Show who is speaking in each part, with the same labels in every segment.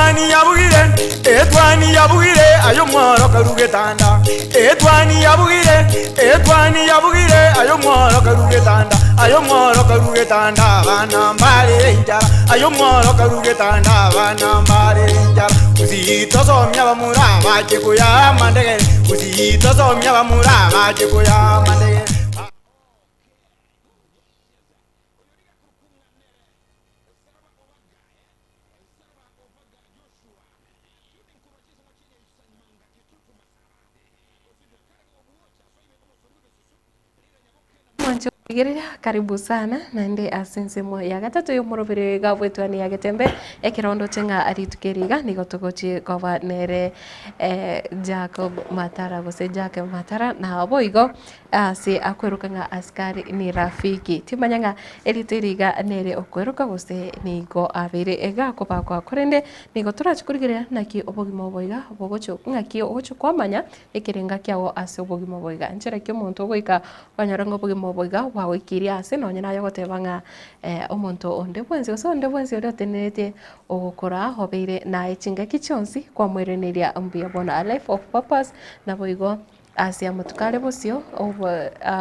Speaker 1: Etwani yabugire, etwani yabugire, aye omworo karue getanda. Etwani yabugire, etwani yabugire, aye omworo karue getanda. Aye omworo karue getanda, abana mbarere enchara. Aye omworo karue getanda, abana mbarere enchara. Gusii tosomie abamura bache koyaa amandegere, Gusii tosomie abamura bache koyaa amandegere.
Speaker 2: Mwanche rigereria karibu sana naende ase ensemo ya gatato y'omorobere iga bw'etuani ya Getembe, ekero ndoche ng'a rituko eri iga nigo togochie koba nere Jacob Matara gose Jack Matara naboigo Ase akweroka ng'a asikari ni rafiki. Timanya ng'a erieta eri iga nere okweroka gose nigo abeire gakobakwa. Korende nigo torache korigereria naki obogima obo iga bogochia ng'aki ogochia kwamanya ekerenga kiago ase obogima obo iga. Nchera ki omonto ogoika okonyora ng'a obogima obo iga bwagoikirie ase nonye naye ogoteba ng'a omonto onde bwensi gose onde bwensi oria otenenetie ogokora obeire naye chingaki chionsi kwamoiraneria mbuya bono. A life of purpose naboigo. Ase amatuko are bosio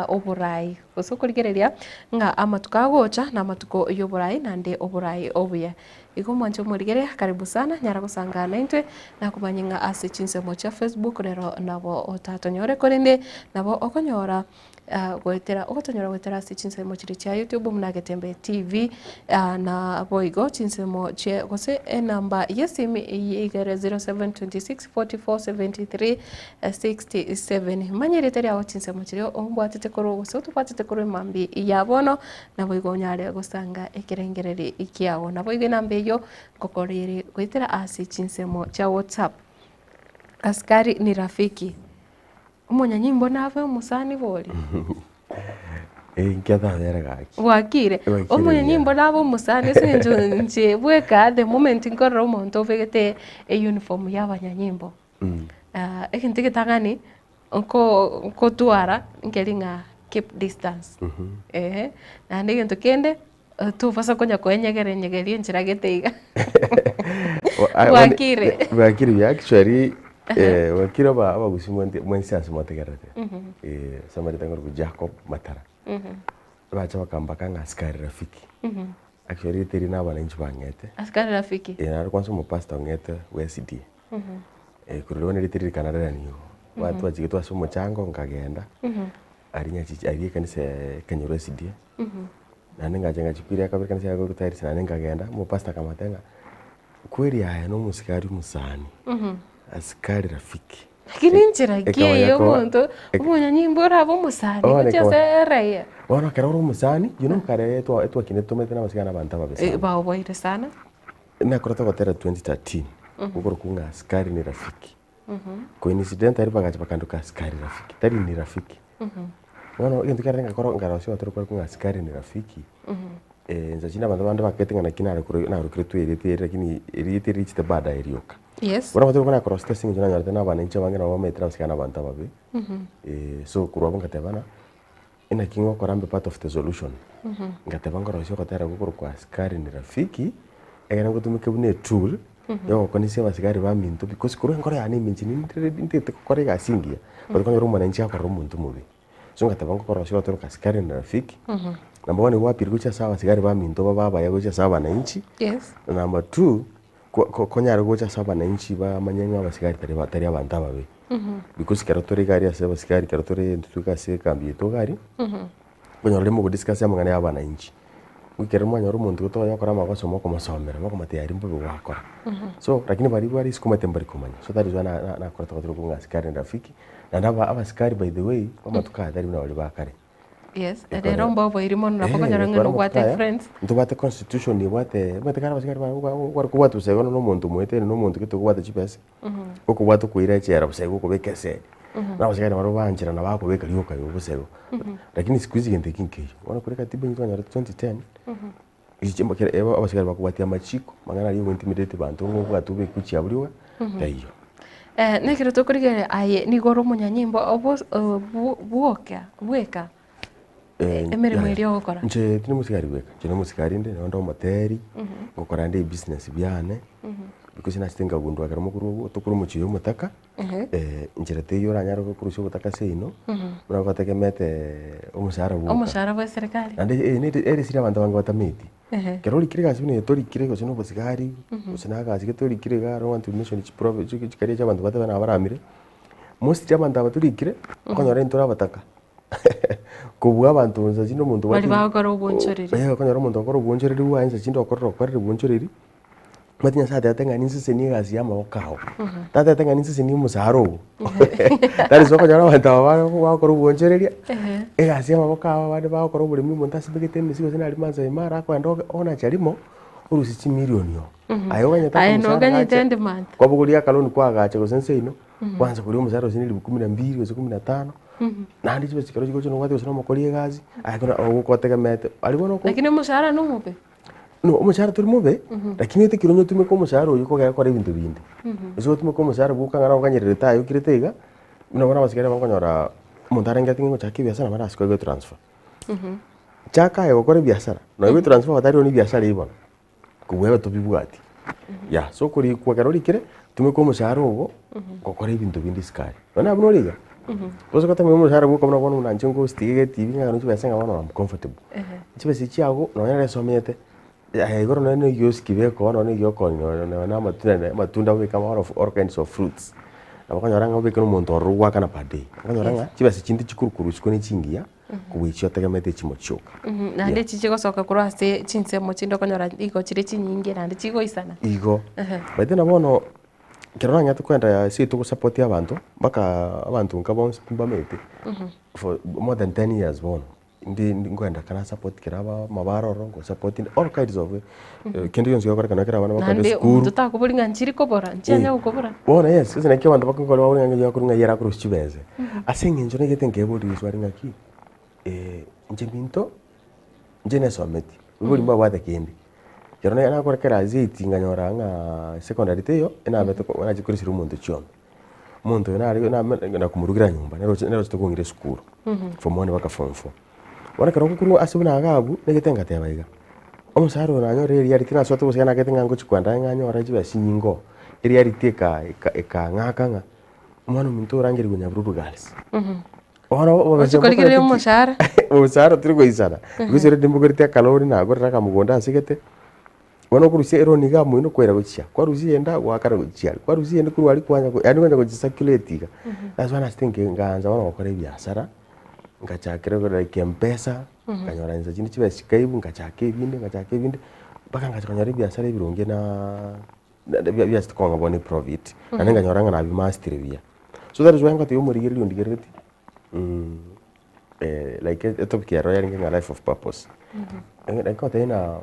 Speaker 2: oboraai, gose okorigereria ng'a amatuko agocha namatuko y'oboraai naende oboraai obuya. Igo mwanche omorigereria karibu sana nyara gosangana naintwe nakomanye ng'a ase chinsemo chia Facebook rero nabo otatonyore korende nabo okonyora goetera ogotonyora goetera ase chinsemo chiria chia YouTube buna Getembe TV naboigo chinsemo chie gose enamba y'esimi eyio igere 0726 44 73 67. Manya erieta riao chinsemo chiria ombwatete korwa gose otobwatete korwa emambia ya bono, naboigo onyare gosanga ekerengereri kiao. Naboigo enamba eyio ngokora ere goetera ase chinsemo chia WhatsApp. Askari ni rafiki. Omonyanyimbo nabe omosani bori?
Speaker 3: Eh, inki atabere gaki?
Speaker 2: Bwakire.
Speaker 3: Bwakire
Speaker 2: Omonyanyimbo
Speaker 3: buya.
Speaker 2: nabe omosani ase eng'encho inche bweka the moment nkorora omonto obegete euniform ya abanyanyimbo, egento egetang'ani nko nkotwara nkeri ng'a keep distance, ehe. Naende egento kende, tobasa konya koenyegera enyegeria enchera gete iga. Bwakire.
Speaker 3: Bwakire buya actually bwakire aba abagusii mwensi mwensi ase mwategererete ase amarieta nkorokwa Jacob Matara, bacha bakambaka ng'a askari rafiki. Actually erieta erio na abananchi bang'ete.
Speaker 2: Askari rafiki.
Speaker 3: Eh, naro kwanza omopastor ong'ete bwa SDA. Korwa bono erieta erio rikanarerania igo. Ba twachigetwe ase omochango nkagenda, aria nyachichi aria ekanisa ya ekenyoro SDA. Naende ngacha ngachikwa eria kabere ekanisa yare gotayarisha naende nkagenda, omopastor akamotebia ng'a kweri aye na omosikari omosani, askari rafiki.
Speaker 2: Lakini nchera ki eye omonto omonyanyimbo orabe omosani gochia ase eraia?
Speaker 3: Bono ekero ore omosani, you know kare etwa etwakinete tomaete na abasigari na abanto ababe sana.
Speaker 2: Baoboire sana.
Speaker 3: Nakorete ogotera 2013, gokorokwa ng'a askari ni rafiki. Coincidentally bagacha bakandoka askari rafiki, tari ni rafiki. Bono egento kiarenge ngakora nkarosia ogotera okwo ng'a askari ni rafiki, inche chinde abanto bande bakagete ng'a naki narekure narokeretwe erieta eri lakini erieta eri richete baadaye rioka.
Speaker 2: Yes.
Speaker 3: Bono ogotera okwo nakorosete ase eng'encho nanyorete na abananchi abange nabo bamaete nabasike na abanto ababe, so korwa abwo ngateba ng'a inaki ngokora mbe part of the solution. Ngateba nkorosia ogotera gokorokwa askari ni rafiki, ekero ngotumeke buna etool, ya ogokonisia abasigari baminto because korwa enkoro yane ime inche ninde ready ntagete gokora egasi engiya, but okonyora omwananchi akorora omonto omobe. So ngateba ngokorosia ogotera oko askari ni rafiki, number one gwapiri gochia ase abasigari baminto babe abaya gochia ase abananchi,
Speaker 2: Yes.
Speaker 3: na number two, ko- ko- konyare gocha ase abananchi bamanye ng'a abasigari tari ba tari abanto ababe. Because ekero tore iga aria ase abasigari ekero tore intwe toika ase ekambi yaito iga aria, okonyora rimo ogodiscuss amang'ana ya abananchi. Ekero mwanyora omonto gete oyokora amagoso mokomosomera, mokomotebia aria mbobe gwakora. So lakini baria bare isiko omanyete mbari komanya. So that is why na- na- nakorete goteba ng'a asikari ni rafiki, naende aba abasikari by the way, amatuko aya tari buna baria ba kare.
Speaker 2: Yes, rero mboboiri mono nabo okonyora ng'a nobwate friends.
Speaker 3: Ntobwate constitution ebwate, omanyete kare abasikari ba kware kobwata bosa igo na omonto omoeteri na omonto gete okobwata chibesa, okobwata okoira echela bosa igo okobeka esegi. Na abasikari nabarabwo baancherana bakobeka rioka igo bosa igo. Lakini siku hizi gento ekio nkeiyo. Bono kore katiba eywo twanyorete 2010, abasikari bakobwatia amachiko, amang'ana aria ogointimidate abanto ng'a obwate obeke gochia abwo rioka, taiyo.
Speaker 2: Nekero tokorigereria aye nigo ore omonyanyimbo bwoka bweka emeremo eria ogokora.
Speaker 3: Inche tindi mosigari bweka, inche nomosigari inde, naende omoteri, ngokora nde ebisiness biane. Because nachete nkagundua ekero mokorwa obwo tokorwa omochie oyo omotaka, enchera teiyo oranyare korusia obotaka seino, buna gotegemeete omoshahara bwoka.
Speaker 2: Omoshahara bwa eserekari.
Speaker 3: Naende eye nere eresiri abanto abange batameti. Ekero orikire egasi buna eye torikire gose na obosigari, gose na agasi gete orikire iga I don't want to mention chiprob chikaria chia abanto batebe nabaramire, mostly abanto aba torikire, okonyora intwe tore abataka. Kobua abanto nsa chinde omonto
Speaker 2: Baria bagokora obonchoreri.
Speaker 3: Eh, okonyora omonto ogokora obonchoreri bwaye nsa chinde okorire okorire obonchoreri, omanyete Nyasaye atebete ng'a ninsesenie egasi ya amaboko ao, tatebete ng'a ninsesenie omosara ogo. That is why okonyora abanto aba bare bagokora obonchoreria, egasi ya amaboko abo abande bagokora oboremi omonto asibegete emesi gose nari Maasai Mara akoenda oge onacha rimo, orusie chimilioni oo. Aye oganyete
Speaker 2: Aye
Speaker 3: omosaara
Speaker 2: noganyete
Speaker 3: gacha,
Speaker 2: end month.
Speaker 3: kwabogoria akaloni kwagacha gose nse ino, kwansa koria omosaara gose na elifu kumi na mbili gose kumi na tano, naende chibesa ekero chigocha nobwate gose na omokori egasi, aye kona ogotegemeete aria bono oko.
Speaker 2: Lakini omoshahara nomobe?
Speaker 3: No, omoshahara tori mobe, lakini otakire onye otumeke omoshahara oyio kogera kore ebinto binde. Gose otumeke omoshahara bwoka ng'a noganyererete aye okirete iga, buna bono abasikari aba okonyora omonto arenge ati ngochaka ebiasara nabo arasike oigwe etransfer. Chaka aye gokora ebiasara, noigwe etransfer batari one ebiasara ebi bono, kobua ebe tobibwati. Yah, so okorikwa ekero orikire, tumeka omoshahara ogo, gokora ebinto binde isiko aria. Nonye buna ore iga, gose gotemia omoshahara bwoka buna bono buna inche ngostiga egetibi ng'a nonye chibesa ng'a bono am comfortable. Chibesa echi chiago nonye nere esomete, aya igoro nonye na egioski beka nonye na egiokonia nonye na amatunda amatunda obeke all of all kinds of fruits. Nabo okonyora ng'a obeke na omonto ororo ogoakana per day. Okonyora ng'a chibesa chinde chikorwa korwa isiko ne chingiya, kobua echio otegemete echimo chioka.
Speaker 2: Naende echi chigosoka korwa ase chinsemo chinde okonyora igo chire chinyinge naende chigoisana.
Speaker 3: Igo, by the way bono, ekero nang'ete kogenda ase togosapotia abanto, mpaka abanto nka bonsi pi mbamaete, for more than ten years bono, ndi nkoenda kare support kera aba amabare ororo ngosapoti all kinds of kende gionsi gegokorekana ekero abana bakogenda
Speaker 2: Naende
Speaker 3: esukuru.
Speaker 2: omonto takobori ng'a nchiri kobora, nchianya gokobora.
Speaker 3: Bono yes, ase naki abanto bakogora babore ng'a ng'a ng'ai ere akorusia chibesa. Ase eng'encho naigete nkeboria riswali ng'aki, inche minto, inche nesometi, oibori mbabwate kende. Ekero naye nakora class eight nkanyora ng'a secondary teiyo, enabete ko nachia korisia omonto chiombe. Omonto oyo nare name nakomorugera nyomba nere oche nere ochete kong'ira esukuru, form one mpaka form four. Bono ekero ngokorwa ase buna iga abwo, naigete ngateba iga, omosara oyo nanyorire eriariti nasoete gose nagete ng'a ngochi kwenda ng'a nyore chibesa chinyinge oo, eriariti eka eka ekang'aka ng'a omwana ominto orangerigwe Nyabururu Girls. Bono
Speaker 2: Ochia
Speaker 3: obobe
Speaker 2: korigereria
Speaker 3: mbokorete ki?
Speaker 2: omoshahara.
Speaker 3: Omoshahara tori goisana, gose already mbokorete akalori nagorire akamogondo asegete, Bono okorusia eroni iga moino kwaira gochia, kwarusia eyende agwo goakana gochia aria, kwarusia eyende korwa aria kwanya yaani kwanya gochi circulate iga. That's why nachete nke nkaanza bono gokora ebiasara, ngachakera igoro like mpesa, nkanyora insa chinde chibesa chikaibwa nkachaka ebinde nkachaka ebinde, mpaka ngacha konyora ebiasara ebironge naaa biachete kong'a bono eprofit, naende nkanyora ng'a nabimastire buya. So that is why ngotebia omorigereria ondigereretie. Like etopic ero yarenge ng'a life of purpose. Naki ngotebia ng'a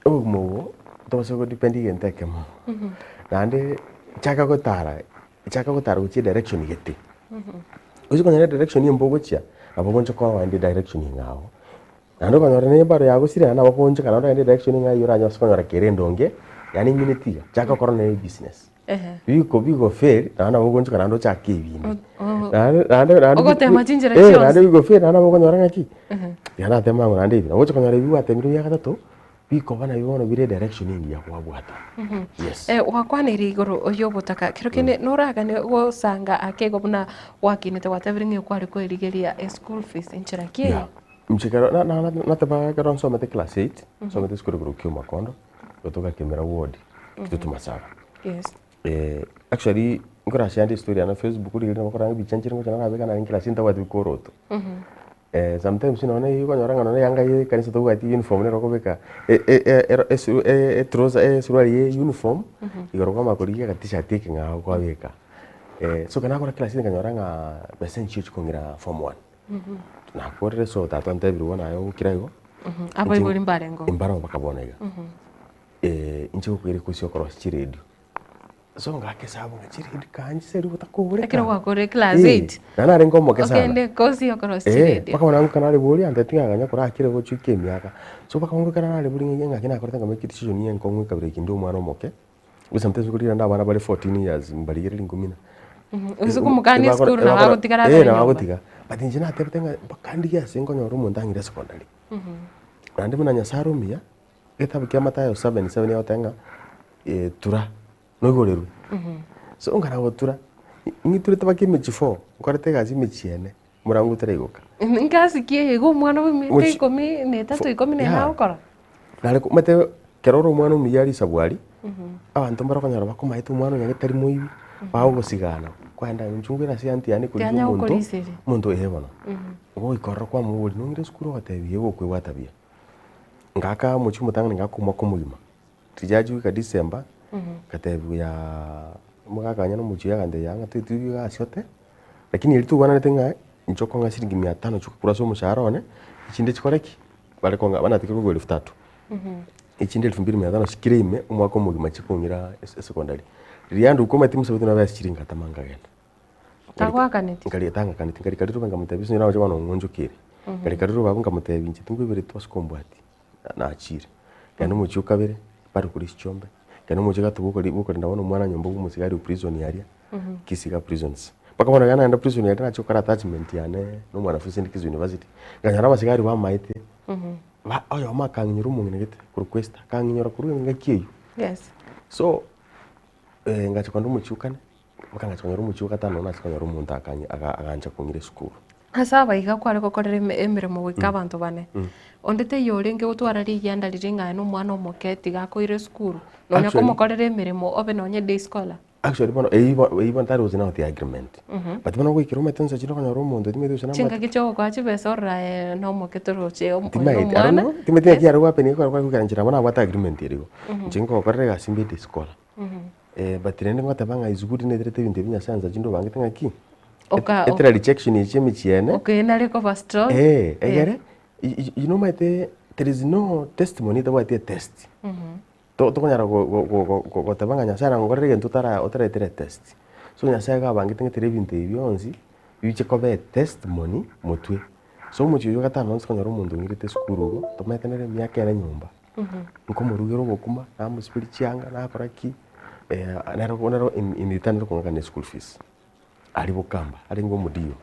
Speaker 3: obogima obo tobasa go depend egento ekemo, naende chaka gotara, chaka gotara gochia edirection gete. Oise konyora edirection embe ogochia, nabo ogocha kogenda edirection eng'ao. Naende okonyora na embaro yagosire naende nabo ogoonchoka naende ogende edirection eng'ao eywo oranyore ase konyora kere endonge, yaani emineti iga, chaka gokora na ebusiness. Biko bigo fail naende nabo ogoonchoka naende ochake ebinde. Naende naende naende
Speaker 2: Ogotema chinchera
Speaker 3: eh,
Speaker 2: chionsi.
Speaker 3: naende bigo fail naende nabo okonyora ng'aki, tiga natema ang'o naende ebi. Nabo ogocha konyora ebi gwatemire bia gatato, bikoba nabio bono bire edirection engiya kwabwata. Yes.
Speaker 2: Gwakwanire igoro y'obotaka, kero kende noragane gosanga ake igo buna gwakinete gwatebire ng'a ekware koerigeria eschool fees enchera ki eye?
Speaker 3: Yeah. Inche ekero na- na- nateba ekero nsomete class eight, nsomete esukuru ekorokwa Kiamakondo, gotoka Kimera ward, Kitutu Masaba.
Speaker 2: Yes.
Speaker 3: Actually, nkorashare ande estory yane Facebook riria nabo ebicha nchire ngocha narabeka nare class ntabwati bikoroto. Sometimes nonye na okonyora ng'a nonye eyanga ya ekanisa tobwati uniform nero okobeka e- e- ero esu etrouser esuruari ya uniform, igoro kwamanya korigia ega t-shirt ekeng'ao kwabeka. So ekero nakora class nkanyora ng'a besa nchiyo chikong'ira form one. Nakorire so tata ontebirie bono aye ogokira igo,
Speaker 2: Abaibori mbarenge oo?
Speaker 3: Mbaroo mpaka bono iga. Inche gokoira ekosi okorosia chiredio, so ngaka esabu ng'a chiredio kaanchise botakoboreka.
Speaker 2: Ekero gwakorire class eight,
Speaker 3: Naende narenge omoke sana.
Speaker 2: okende ekosi okorosia chiredio.
Speaker 3: Mpaka bono nagoika nareboria antebi ng'a ganya korakire gochika emiaka. So mpaka bono ekero nareboria ng'a ng'aki nakorete nka make decision enkong'u ekabera eke inde omwana omoke, gose sometimes nkorigera nde abana bare 14 years mbarigereri nkomina.
Speaker 2: Gose komokania esukuru nabo agotigara akare
Speaker 3: nabo
Speaker 2: nyomba.
Speaker 3: agotiga. But inche natebete ng'a mpaka ndigie ase nkonyora omonto ang'ire secondary. Naende buna Nyasaye are omuya, egetabu kia Mathayo 7:7 egoteba ng'a tura. Noigorerwe. So nkana gotura, ng'iturete mpaka emechie four, nkorete egasi emechie ene, omorango otaraigoka.
Speaker 2: Ngasi ki eye iga omwana bwa emiaka
Speaker 3: Mochi-
Speaker 2: ikomi na etato, ikomi na ene
Speaker 3: Yeah.
Speaker 2: agokora?
Speaker 3: Nare ko omanyete ekero ore omwana omuya risabu aria, abanto mbare okonyora bakomaete omwana oyo tari moibi, bagogosigana, kwaenda inchuo nkoira ase aunty yane korigia
Speaker 2: Tianya
Speaker 3: omonto,
Speaker 2: gokoriseria.
Speaker 3: omonto eh bono. Goika ororo kwamoboria nong'ire esukuru ogotebi eh gokoebwata buya. Ngaaka omochie omotang'ani ngaaka omwaka omogima, rijaji goika December, ngatebiwa yaa omogaka onye na omochie oyo agantebia yaya ng'a toetiwe egasi ote, lakini erio tokwananete ng'a inche okong'a shilingi mia tano chioka korwa ase omoshahara one, echinde chikore ki? Bare kong'a banatigire kogwa elfu tatu. Echinde elfu mbili mia tano chikire ime omwaka omogima chikong'ira esecondary. Riria nduka omanyete mosabeti nabe ase chiringi ngatama nkagenda.
Speaker 2: Tagoakaneti?
Speaker 3: Nkaria tang'akaneti, nkarika riroba nkamotebia ase naroche bono ong'onchokeire. Nkarika riroba abwo nkamotebia inche tinkoibereti ase kombwatia, nachire. Nkagenda omochie o kabere, bare korisia chiombe, nkagenda omochie o gatato bokori bokorenda bono omwana nyomba bwa omosigari o prison aria, Kisii iga prisons. Mpaka bono ekero nagenda prison aria nachia gokora attachment yane na omwanafunzi inde Kisii University, nkanyora abasigari bamaete, ba oyomo akang'inyora omong'ina gete korokwa Esther, akang'inyora korwa engaki eywo.
Speaker 2: Yes.
Speaker 3: So, ngacha kogenda omochie o kane. Mpaka ngacha konyora omochie o gatano nache konyora omonto akang'i aga agancha kong'ira esukuru.
Speaker 2: Ase aba iga kware gokorera eme emeremo goika abanto bane. Onde taiyo orenge gotwara rigianda riria ng'a aye na omwana omoke tiga akoire esukuru, nonya
Speaker 3: Actually-
Speaker 2: komokorera emeremo obe nonye day scholar.
Speaker 3: Actually bono eywo bo eywo bono tari gose not agreement. But bono goikera omanyete nsa chinde okonyora omonto timanyeti gose namate.
Speaker 2: Chingaki chiogokoa chibesa orore aye na omoke toroche oyo
Speaker 3: Timanyeti, I don't
Speaker 2: omwana.
Speaker 3: know, timanyeti naki yare gohappen ekero kware goikera nchera bono abwate agreement ere igo. Inche ngokorera egasi mbe day scholar. But rende ngoteba ng'a is good neterete ebinto ebi Nyasaye ansa chinde obangete ng'a ki?
Speaker 2: Oka-
Speaker 3: Etera rejection echi emechie ene.
Speaker 2: Okenare koba strong.
Speaker 3: Eh, egere you you know omanyete there is no testimony etabwati etest. To- tokonyara go- go- go- go- go- goteba ng'a Nyasaye nagokorere egento otara otaraetera etest. So Nyasaye iga abangete ng'a tera ebinto ebi bionsi, biche koba etestimony motwe. So omochie oywo gatano onsi konyora omonto ong'irete esukuru igo, tomanyete nere emiaka ere nyomba. Nkomorugera obokima, namosiberia chianga, nakora ki, nere nere in return nere okong'akana eschool fees. Aria bokamba, arenge omodio.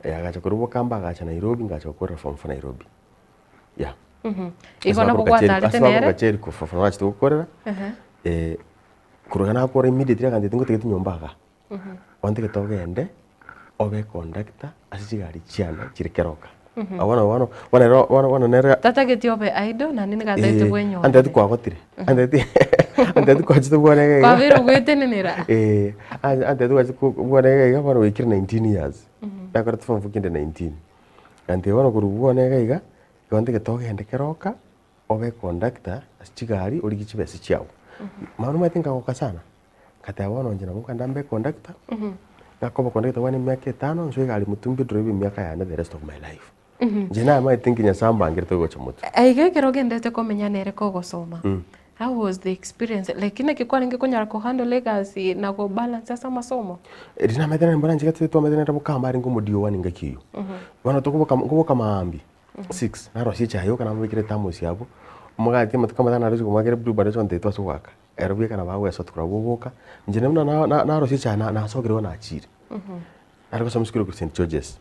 Speaker 3: Agacha korwa bokamba agacha Nairobi, ngacha gokorera form four Nairobi, yeah.
Speaker 2: Igo nabo gwatarete
Speaker 3: Ase
Speaker 2: nere.
Speaker 3: bakoroka Jericho form four nachete gokorera, korwa iga nakora immediately agantebi tingotigeti nyomba igaa. Ontagete ogende obe econductor ase chigari chiane chire keroka. Abwo bono bono bono ero bono bono nere
Speaker 2: Tatageti obe idle naende nigo atagete
Speaker 3: Eh,
Speaker 2: bwenyorere.
Speaker 3: antagete kwagotire antagete antagete kwachete bwana iga iga.
Speaker 2: Kwabeire ogwetenenera.
Speaker 3: Eh, an- antagete gwachete ko- bwana iga iga bono gwaikire 19 years. Nakorete form four kinde 19. Antebia bono korwa bwana iga iga, igo ntagete ogende keroka, obe econductor ase chigari origie chibesa chiago. Mama omanyete nkagoka sana. Ngateba bono inche nabo nkogenda mbe econductor, nakoba conductor bwane emiaka etano, nsoe egari motwe mbe drive emiaka yane the rest of my life. Inche namaete nki Nyasaye ambangerete gocha motwe.
Speaker 2: Aiga ekero ogenderete komenya nere kogosoma, how was the experience? Like naki kwarenge konyara kohandle egasi na kobalance ase amasomo?
Speaker 3: Riria namaete nere mbora nchigete twamaete nere bokamba arenge omodio one engaki eywo. Bono tokoboka nkoboka maambia, six, narosia echae yoka namobekera ethermos abwo, omogati amatuko amatano narosia komoakera blue band oche gontebia twase goaka. Ero bweka nabo agwesoti korwa abwo oboka, inche buna na- na- narosia echae na- nasokire igo nachire. Nare gosoma esukuru korwa St Georges,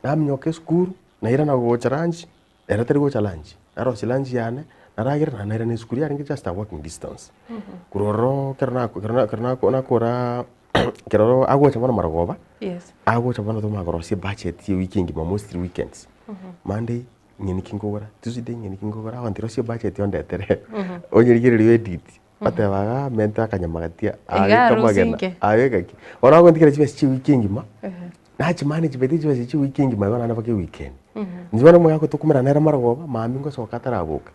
Speaker 3: naminyoka esukuru, nairana gocha lunch, ere tari gocha lunch, narosia lunch yane, naragera naende nairana esukuru yarenge just a walking distance. Korwa ororo ekero nako ekero na ekero nako nakoraa ekero agocha bono marogoba,
Speaker 2: Yes.
Speaker 3: agocha bono tomanye korosia ebudget ya ewiki engima mostly weekends, Monday ng'eni ki nkogora, Tuesday ng'eni ki nkogora, abanto rosie ebudget ondetere, onyerigererie oedit, oteba igaa mente akanyama gatia,
Speaker 2: Iga
Speaker 3: abeke
Speaker 2: arusie
Speaker 3: amagena,
Speaker 2: inke.
Speaker 3: abeke ki. Bono agontigera chibesa chia ewiki engima, nachimanage by the way chibesa chia ewiki engima igo naende mpaka eweekend. Inche bono omogaka tokomerana nere marogoba, mambia ngosoka ataraboka,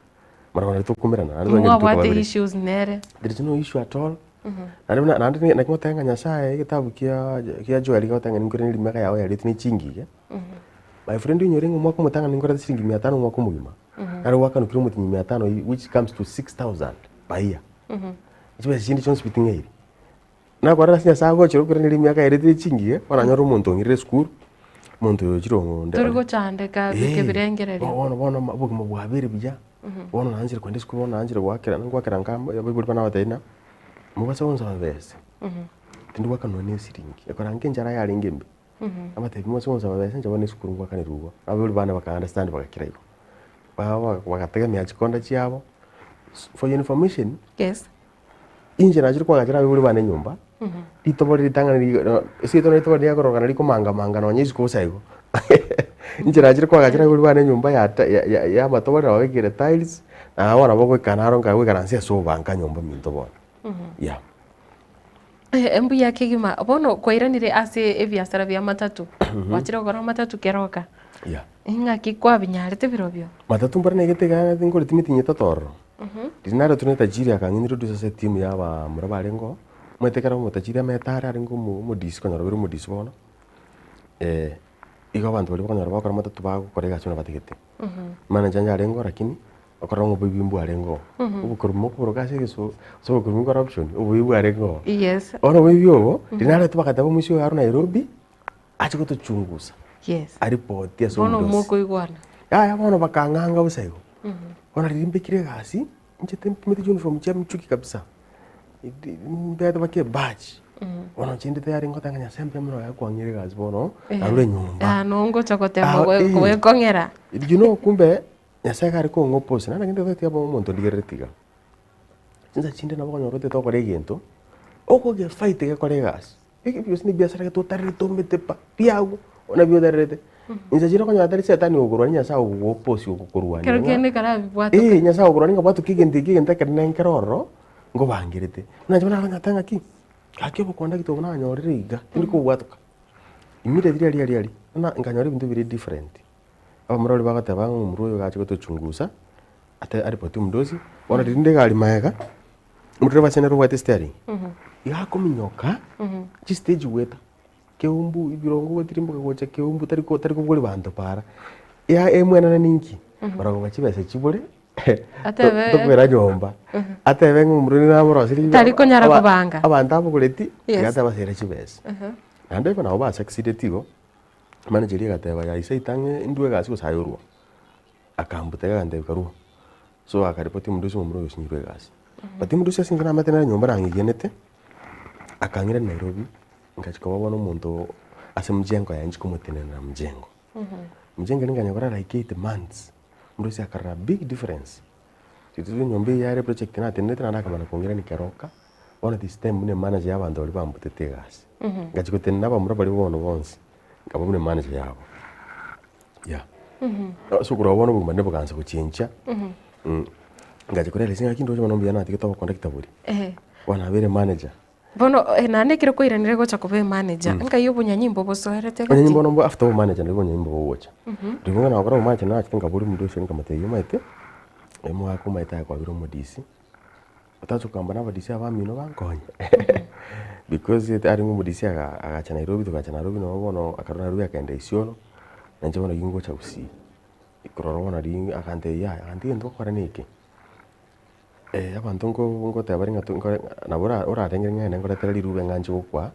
Speaker 3: marogoba naria tokomerana naende twanyora rituko
Speaker 2: Mwabwate
Speaker 3: babere.
Speaker 2: issues nere.
Speaker 3: There is no issue at all, naende buna naende naki ngoteba ng'a Nyasaye egetabu kia kia Joel gegoteba ng'a ninkorende rimeka yago yaretwe ne chingige. My friend onyore ng'a omwaka omotang'ani ninkorete siringi mia tano omwaka omogima, nare gwakanokire omotinyi mia tano eywo which comes to 6000 per year. Chibesa chinde chionsi pi ting'airi. Nakorora ase Nyasaye agochera okoiraneria emiaka yaeretire chingiya, bono nanyore omonto ong'irire esukuru, omonto oyo ochire ong'onde
Speaker 2: Tori gochandeka kebirengererio.
Speaker 3: Bono bono obogima bwabeire buya, bono naanchire kogenda esukuru, bono naanchire goakera, ngoakera nka abaibori bane nabatebi ng'a, mobasa gonsaba besa, tindi goakanwa na esiringi, ekora nka enchara yarenge embe. Abatebi mobasa gonsaba besa inche bono esukuru ngoakanerwa igo. Abaibori bane baka understand bagakira igo. Ba- bagategemea chikonda chiabo, for your information,
Speaker 2: Yes.
Speaker 3: Inche nachire koagachera abaibori bane enyomba, ritobori ritang'ani ri ase egento ritobori riakorokana rikomanga manga nonye isiko bosa igo. Inche nachire koagachera abaibori bane enyomba ya ta ya ya ya amatobori nababekire tiles, na bono nabo goika naro nkagoikaransa ase obanka nyomba minto bono, yeah.
Speaker 2: Mbuya kegima, bono kwairanire ase ebiasara bia matatu, gwachire gokora matatu keroka,
Speaker 3: Yeah.
Speaker 2: ing'aki kwabinyarete birobio?
Speaker 3: Matatu mbare naigete iga tingoreti meeting etato ororo. Riria naretwe na etajiri akang'introduce ase etimu ya abamura barenge oo, omanyete ekero omotajiri amaete are arenge omo omodisi konyora obeire omodisi bono, igo abanto baria bakonyora bagokora matatu bagokora egasi buna batagete. Manager yarenge oo lakini okorora ng'a oboibi mbwarenge oo. Obokorumi mokoboroka ase egesu ase obokorumi corruption, oboibi bwarenge oo.
Speaker 2: Yes.
Speaker 3: Bono oboibi obo, riria naretwe bagateba omoisia oyo arwe Nairobi, ache gotochungusa.
Speaker 2: Yes.
Speaker 3: Aripoti ase
Speaker 2: Bono
Speaker 3: omodosi.
Speaker 2: mokoigwana.
Speaker 3: Yaya bono bakang'anga bosa igo. Bono riria mbekire egasi, inche timpimeti chiuniform chia michuki kabisa, mbete mpaka ebadge. Bono inche inde tayari ngoteba ng'a Nyasaye mbuya mono oyo akwang'ire egasi bono, narure nyomba.
Speaker 2: Ah, nongocha gotema
Speaker 3: Ah,
Speaker 2: gwe-
Speaker 3: eh.
Speaker 2: gwekong'era.
Speaker 3: You know kumbe, Nyasaye iga are kong'oposi, naende ngende totiga omonto ondigerereti iga. Chinsa chinde nabo okonyora otagete gokora egento, okogefight gekore egasi, eke gose na ebiasara gete otarerete omete pa, biagwa, nabio otarerete. Inse chire okonyora tari setani ogokorwania Nyasaye ogogoposi ogokorwania
Speaker 2: Kero
Speaker 3: ng'a,
Speaker 2: kende karabibwatoke.
Speaker 3: eh Nyasaye ogokorwania ng'a bwatoke egento eke egento ekenene nkere ororo, nkobangerete. Buna inche bono nagoteba ng'aki, gaki obokondakta obo nanyorire iga, tindi kobwatoka. Immediately aria aria aria, buna nkanyora ebinto bire different. Abamura baria bagoteba ng'a omomura oyo gache gotochungusa, ate aripotie omonto bono rinde egari magega, omonto ase nere obwate steering, iga akominyoka, chistage goeta, keumbu ebirongo gotirimboka gocha keumbu tari ko tari kobogoria banto para, ya emwenene ninki? Barabwo chibesa chibore,
Speaker 2: Atebe-
Speaker 3: tokoira nyomba, atebe ng'a omomura oria namoroserie
Speaker 2: Tari konyara
Speaker 3: aba-
Speaker 2: kobanga.
Speaker 3: abanto abogoreti,
Speaker 2: Yes.
Speaker 3: iga atebe asere chibesa. Naende igo nabo basucceedeti igo. Manager eria egateba yaya ise itang'e ndue egasi gose aye orwo. Akambuta iga agantebia karwo. So akaripoti omonto ase omomura oyo osinyirwe egasi. But omonto ase inche namanyete nere nyomba nang'igenete, akang'ira Nairobi, ngachia koba bono omonto ase mjengo yaye nchia komotenenera mjengo. Mjengo eria nkanyekora like 8 months, omonto ase akarora big difference. Riria enyomba eyio yare project natenenete naende akamanya kong'irania keroka, bono this time buna emanager ya abanto baria bambutete egasi. Ngachia gotenena abamura baria bono bonsi, nkaba buna emanager yabo, yeah. Ase okorora bono obogima bwane bogaansa gochenchia, ngachia korealize ng'a gaki ndoche bono mbuya natigete obokondakta boria, bono nabeire manager.
Speaker 2: Bono naende ekero kwairanire gocha koba emanager, nkai obonyanyimbo bosoerete gati?
Speaker 3: Obonyanyimbo bono after obomanager nabwo obonyanyimbo bogocha. Riria bono nagokora obomanager nachete nkaboria omonto oise nkamotebia omanyete, omwaka omanyete aye kwabire omodisi, otache kogamba na abadisi abamino bankonye because arenge omodisi aga agacha Nairobi togacha Nairobi nabo bono akarwa Nairobi akaenda Isiolo, na inche bono gingocha Gusii. Korwa bono riria akantebia yaya aunty egento ogokora neke. Abanto nko ngoteba bare ng'a to nkore nabo ora orarenge ng'ende nkoretere rirube ng'a nche gokwa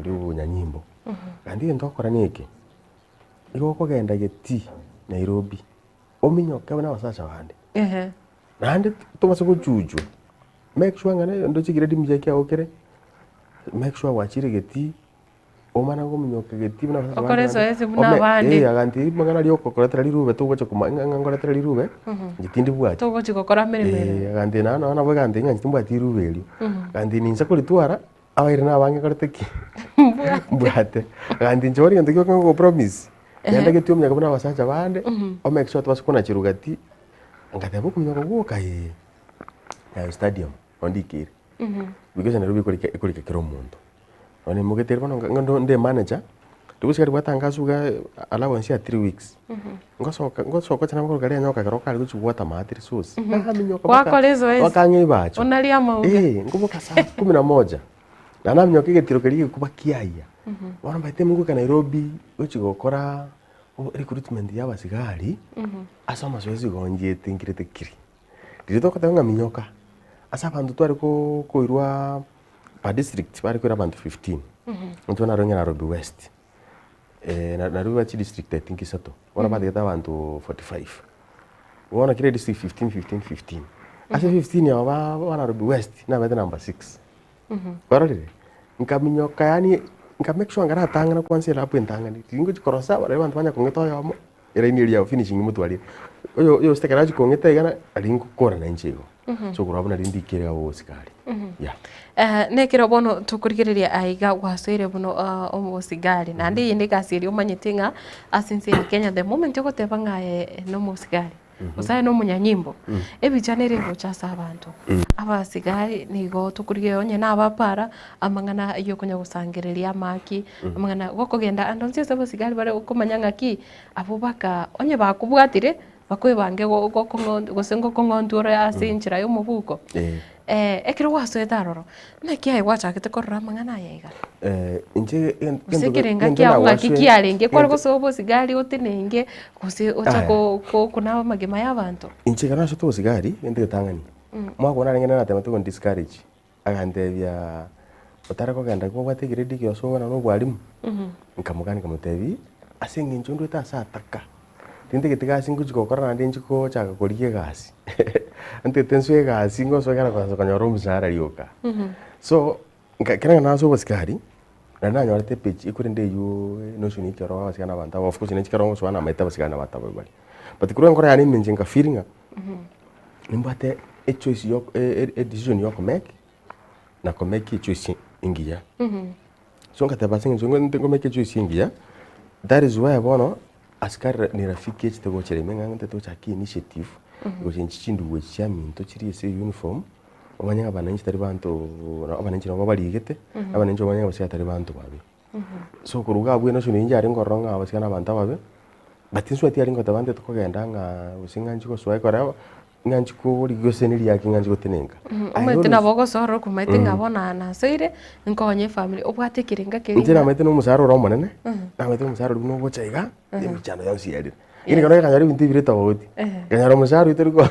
Speaker 3: riobonyanyimbo. Naende egento ogokora neke, nigo okogenda getii Nairobi, ominyoke buna abasacha bande,
Speaker 2: Ehe.
Speaker 3: naende tobasa gochuchwa, make sure ng'a nere ndoche grade mbuya kiago kere, make sure gwachire getii. Omana kominyoka getii buna abasacha
Speaker 2: Okore
Speaker 3: bande bande.
Speaker 2: ezoezi buna
Speaker 3: Ome-
Speaker 2: abande.
Speaker 3: eh, agantebia rimang'ana ria okokoretera rirube togocha koma ng'a ng'a nkoretere rirube, inche tindibwati.
Speaker 2: Togochi gokora meremo ere.
Speaker 3: Eh, agantebia naende nonye nabo agantebia ng'a inche timbwati rirube erio. Agantebia ninsa koritwara, abaire na abange nkorete ki? Mbwate. Agantebia inche bono egento gioka ngogopromise, genda getii ominyoke buna abasacha bande, omake sure tobasa konacherwa gati, ngateba okominyoka gwoka ee, Nyayo stadium, nonye ndikeire. Because Nairobi ekorika ekorika kera omonto. Bono nimogete ere bono ng'a ndo nde manager, rigochika ribwatanga iga allowance ya 3 weeks, ngosoka ngosoka gocha nabo korwa rianyoka ekero kare gochia gwata maate risosi, naminyoka mpaka
Speaker 2: Gwakora ezoezi.
Speaker 3: mpaka ang'e ebacho.
Speaker 2: Onaria amauga.
Speaker 3: Eh, nkoboka saa kumi na moja, na naminyoka egetiro keria egekuba kiayia. Bono by the time ngoika Nairobi, gochia gokora recruitment ya abasigari, ase amasoesi igo nchiete nkirete kiri. Riria togoteba ng'a minyoka, ase abanto tware ko koirwa per district bare koira abanto 15, intwe narenge Nairobi West, na Nairobi West chidistrict I think isato, bono batagete abanto 45. Bono kera edistrict 15 15 15, ase 15 aba ba ba Nairobi West nabete number 6. Kwarorire? Nkaminyoka yaani nka make sure ngaratang'ana kwanza elap entang'ani, tingochi korosa barabwo abanto banya kong'ita oyomo, eraini eria yabo finishing motwarire. Oyo oyo gose ekero achia kong'ita iga nari ngokora nainche igo. So korwa abwo nari ndikire iga obosigari. Yeah.
Speaker 2: Nekero bono tokorigereria aiga gwasoire buna omosigari naende eye negasi eria omanyete ng'a ase ense ya Kenya the moment ogoteba ng'a aye nomosigari gose aye nomonyanyimbo, ebicha nere egocha ase abanto. Abasigari nigo tokorigereria onye na abapara amang'ana yokonya gosangereria amaki, amang'ana gokogenda ande onsi ase abasigari bare okomanya ng'aki abwo baka onye bakobwatire Bakoebange gose ngokong'ontwa ore ase enchera y'omobuko. Ekero gwasoete aroro, naki aye gwachagete korora amang'ana aya iga?
Speaker 3: Inche
Speaker 2: Gose ekerenga kiago ng'aki kiarenge kware gosoa obosigari otenenge gose ocha konaba amagima y'abanto?
Speaker 3: Inche ekero nasoete obosigari, egento egetang'ani, omwaka one narenge natemete ko discourage. Agantebia, Otare kogenda kobwate egrade egiya osome buna nobwalimu? Nkamokania nkamotebia, ase eng'encho ndwete ase ataka, tintageti gasi ngochia gokora naende nchie gochaka korigia egasi, ntagete nsoe egasi ngosoe ekero kwanza konyora omoshahara rioka. So, nka ekero nagenda ase obosikari, naende nanyorete epeji ekorende eywo notion ekero abasikari na abanto aba of course ninche ekero ngosoa namaete abasikari na abanto ababe bare. But korwa enkoro yane ime inche nka feel ng'a. Nimbwate echoice yo edecision ya okomake na komake echoice engiya. So ngateba ase eng'encho ng'o ngomake echoice engiya, that is why bono asikari ni rafiki echete gochera ime ng'a ntete gochaka initiative, gochenchia chindugu echi chiaminto chiria ase uniform, omanye ng'a abananchi tari banto abananchi nabo barigete, abananchi bamanye ng'a abasikari tari banto babe. So korwa iga abwo enotion eyio yarenge ororo ng'a abasike na abanto ababe, but inse tiarenge goteba ntete kogenda ng'a gose ng'a nchie gosoa ekero ng'a nchie korigia gose neriaki ng'a nchie gotenenka. I
Speaker 2: Omanyete
Speaker 3: always
Speaker 2: nabo ogosoa ororo okomaete ng'a bono aa nasoire, nkonye efamiri, obwate ekerenga keria
Speaker 3: Inche
Speaker 2: ng'a
Speaker 3: namaete na omosara ore omonene, namaete omosara oria buna ogocha iga, emechando yonsi yarire. Lakini ekero okonyora ebinto ebire tofauti, okanyora omosara oyio tori ko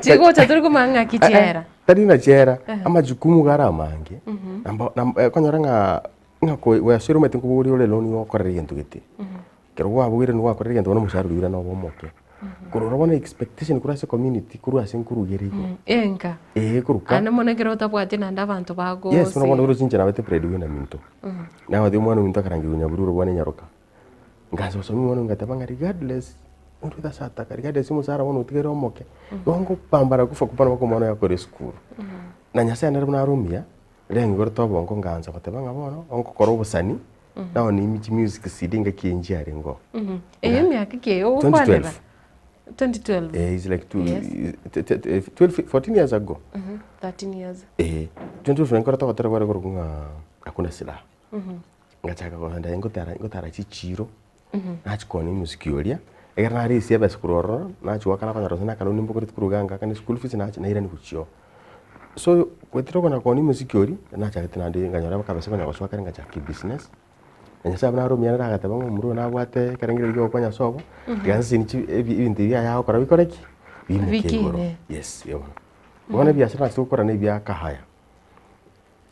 Speaker 2: Chigocha tori komanya ng'aki chiera.
Speaker 3: Tari ng'a chiera, amajukumu iga are amange, namba namba okonyora ng'a ng'a ko gwasoire omanyete nkobogoria ore loan gokorera egento gete. Ekero kwabogoire nigo gwakorire egento bono omoshahara oria oirana obe omoke. Korwa ororo bono expectation korwa ase ecommunity korwa ase nkorugera igoro.
Speaker 2: Enka.
Speaker 3: Eeh ekoruka.
Speaker 2: Aye mono ekero otabwati naende abanto
Speaker 3: Yes, buna bono
Speaker 2: bagosira.
Speaker 3: oroche inche nabete breadwinner minto. Nagotebi omwana ominto akarangerigwa nyabururu bwane nyaroka. Nkaansa gosoma omwana oyo ngateba ng'a regardless onde ase ataka regardless omosara bono otigaire omoke, igo ngopambana kufa kupambana mpaka omwana oyo akore esukuru. Na Nyasaye nere buna are omuya, riria ang'iborete obongo nkaansa goteba ng'a bono, ngokora obosani, nao nimi chimusic CD ngaki enchia arenge oo.
Speaker 2: Eye emiaka ki eye ogokwanera?
Speaker 3: 2012.
Speaker 2: 2012.
Speaker 3: Eh, is like two,
Speaker 2: Yes.
Speaker 3: 12, 14 years ago.
Speaker 2: 13 years.
Speaker 3: Eh, 2012 nkorete ogotera kware korokwa ng'a hakuna silaha. Ngachaka kogenda ngotara ngotara chichiiro, nachia koonia omosiki oria, ekero narisia ebesa korwa ororo, nachia goakana konyora gose na akaloni mbogoretie korwa iga ngaakane eschool fees nachia nairania gochia oo. So goetera okona koonia omosiki oria, nachagete naende nkanyora akabesa konya gosoa kare ngachaka ebusiness, na nyasaye buna are omuya nere agateba ng'a omomura oyo nabwate ekerengererio kia ogokonya ase obo, tiga nseseni chi ebi ebinto ebi aye agokora bikore ki? Biimoke igoro.
Speaker 2: Bikine.
Speaker 3: Yes, bono. Bono ebiasara nachete gokora na ebia akahaya.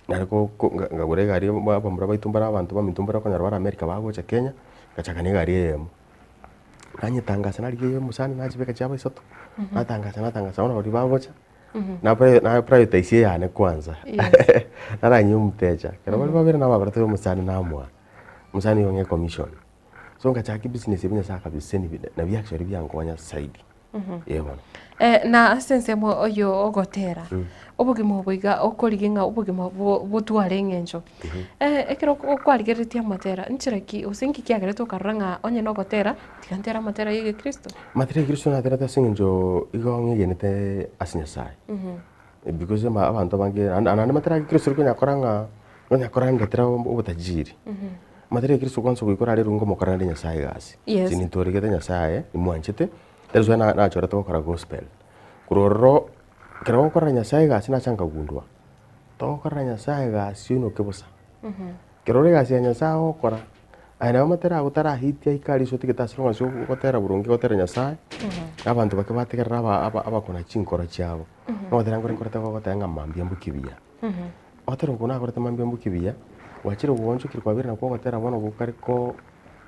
Speaker 3: Nare ko ko nkagora egari abamura baito mbare abanto baminto mbare okonyora bare America bagocha Kenya, ngachaka na egari eyemo. Nanyetangasa narigia omosani nachibeka chiaba isato, natangasa natangasa bono baria bagocha, na na prioritize eyane kwanza, naranyie omotecha, ekero baria babere nabakorete omosani namoa, omosani oyo ong'e ecommission. So ngachaka ebusiness eria Nyasaye akabisesenia nabio actually biankonya zaidi. Ee bono.
Speaker 2: Na ase ensemo oyo ogotera, obogima obo iga okorigia ng'a obogima botware eng'encho. Ekero okwarigereretie amatera, nchera ki gose nki kiagerete okarora ng'a onye nogotera, tiga ntere amatera ya egekristo?
Speaker 3: Amatera ya egekristo naterete ase eng'encho igo ng'egenete ase Nyasaye. Because ama abanto abange naende naende amatera ya egekristo rikonyakora ng'a onyakora ndetera obotajiri. Amatera ya egekristo kwansa goika orarerwe ngomokorera nde Nyasaye egasi.
Speaker 2: Yes.
Speaker 3: Inche nintoregete Nyasaye, nimwanchete. That is why nachorete gokora gospel. Korwa ororo, ekero ogokorera Nyasaye egasi nacha nkagundua, togokorera Nyasaye egasi oinoke bosa. Ekero ore egasi ya Nyasaye ogokora, aye nabo amatera ago tarahiti aike aria ase otigete ase onsi ogotera boronge ogotera Nyasaye, na abanto bake bategerera aba aba abakona chinkoro chiabo. Nogotera nkore nkorete gogoteba ng'a mambia mbokie buya. Ogotera okwo nakorete mambia mbokie buya, gwachire goonchokire kwabeire nakwo ogotera bono gokare ko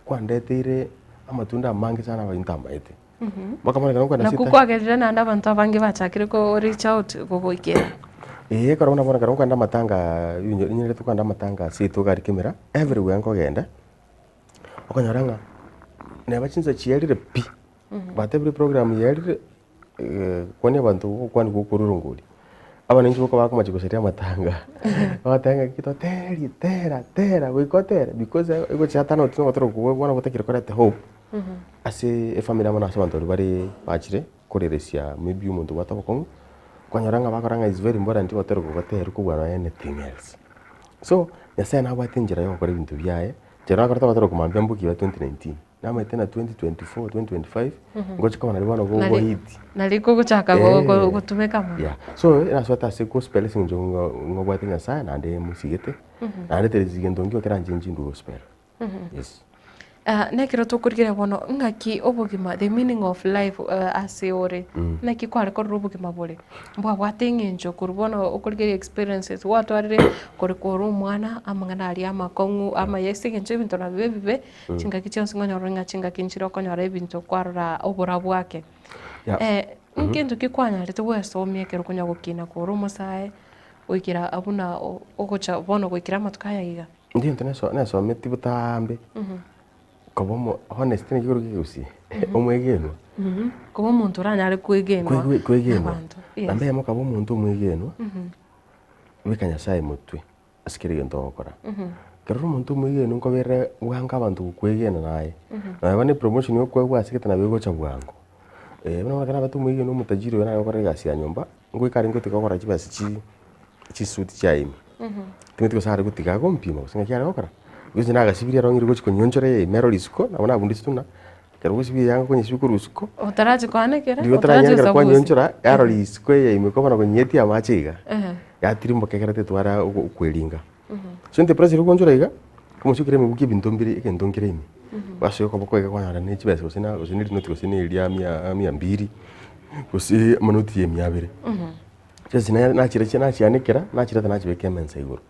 Speaker 3: kwandeteire amatunda amange sana abainto amaete. Mpaka bono ekero nkoenda
Speaker 2: Nakwo
Speaker 3: ase
Speaker 2: kwagerire naende abanto abange bachakire ko reach out gogoikera.
Speaker 3: Eeh ekero buna bono ekero nkoenda amatanga inye ninyarete kogenda amatanga ase etoka aria kemera, everywhere nkogenda, okonyora ng'a neba chinsa chiarire pi. Batebire eprogram yerire, kwania abanto gokwania gokorwa erongori. Abananchi boka bakomacha gosaria amatanga, bagoteba ng'a ki toterie tera tera goika otere because egochia atana otiga ogotera okwo bono gotakire koreta hope ase efamiri amo na ase abanto baria bare bachire koreresia maybe omonto obwate obokong'u, okonyora ng'a bakora ng'a is very important ogotera oko goterwe kobua nonya anything else. So, Nyasaye nabwate enchera ya ogokora ebinto biaye, enchera nakorete ogotera oko mambia mboki iga 2019. Namaete na 2024, 2025, ngoche koba naria bono
Speaker 2: Nari-
Speaker 3: gohiti.
Speaker 2: nari kogochaka go- go- gotumeka mono.
Speaker 3: Yeah. So, nasoete ase gospel ase eng'encho ng'a ng'obwate Nyasaye naende mosigete, naende there is gento nkio keranche intwe gospel. Yes.
Speaker 2: Ah, nekero tokorigereria bono ng'aki obogima the meaning of life eh, ase ore naki kware korora obogima bore mbwabwate eng'encho korwa bono okorigereria experiences gwatwarire kore kore omwana amang'ana aria amakong'u amaya ase eng'encho ebinto nabio ebibe Chingaki chionsi nkonyora ng'a chingaki nchire okonyora ebinto kwarora oborabu ake.
Speaker 3: Yeah.
Speaker 2: Eh, nkento ki kwanyarete gwesomia ekero okonya gokina kore omosae goikera buna o- ogocha bono goikera amatuko aya iga?
Speaker 3: Egento neso nesometie botambe, koba omo honest naki korwa kegusii, omwegenwa.
Speaker 2: Koba omonto oranyare kwegenwa
Speaker 3: Kwegwe kwegenwa.
Speaker 2: nabanto, yes.
Speaker 3: Namba eyemo okaba omonto omwegenwa, beka Nyasaye motwe. Ase kera egento ogokora. Ekero ore omonto omwegenwa nkoberere bwango abanto gokwegena naye. Nonya bono epromotion okoegwa ase egete nabo egocha bwango. Buna bono ekero nabete omwegenwa omotajiri oyo nare gokora egasi ya nyomba, ngoika arenge gotiga gokora chibesa chi chisuti chiaye ime. Timanyeti gose are gotiga agompima gose ng'aki are gokora, gose nagasibirie aro ng'ire gochi konyionchora eye ime ero risiko, nabo nabundiswe buna ekero ogosibia eyanga okonyesibia korwa isiko,
Speaker 2: Otarachi koanekera,
Speaker 3: riria
Speaker 2: otarachi
Speaker 3: otaranyare
Speaker 2: gosabusia.
Speaker 3: kwanyionchora, yarora isiko eye ime kwamana konyetia amache iga. Yatirimboka ekero tetwara okweringa. So intwe pressure ogoonchora iga, omosie okere emebuko ebinto mbire egento nkere ime. Gwasoa okoboko iga kwanyora ne chibesa gose na gose ne rinoti gose ne eria mia mia mbiri, gose amanoti ya emia abere. Chibesa echi nachire nachianekera, nachireta nachibeka emesa igoro.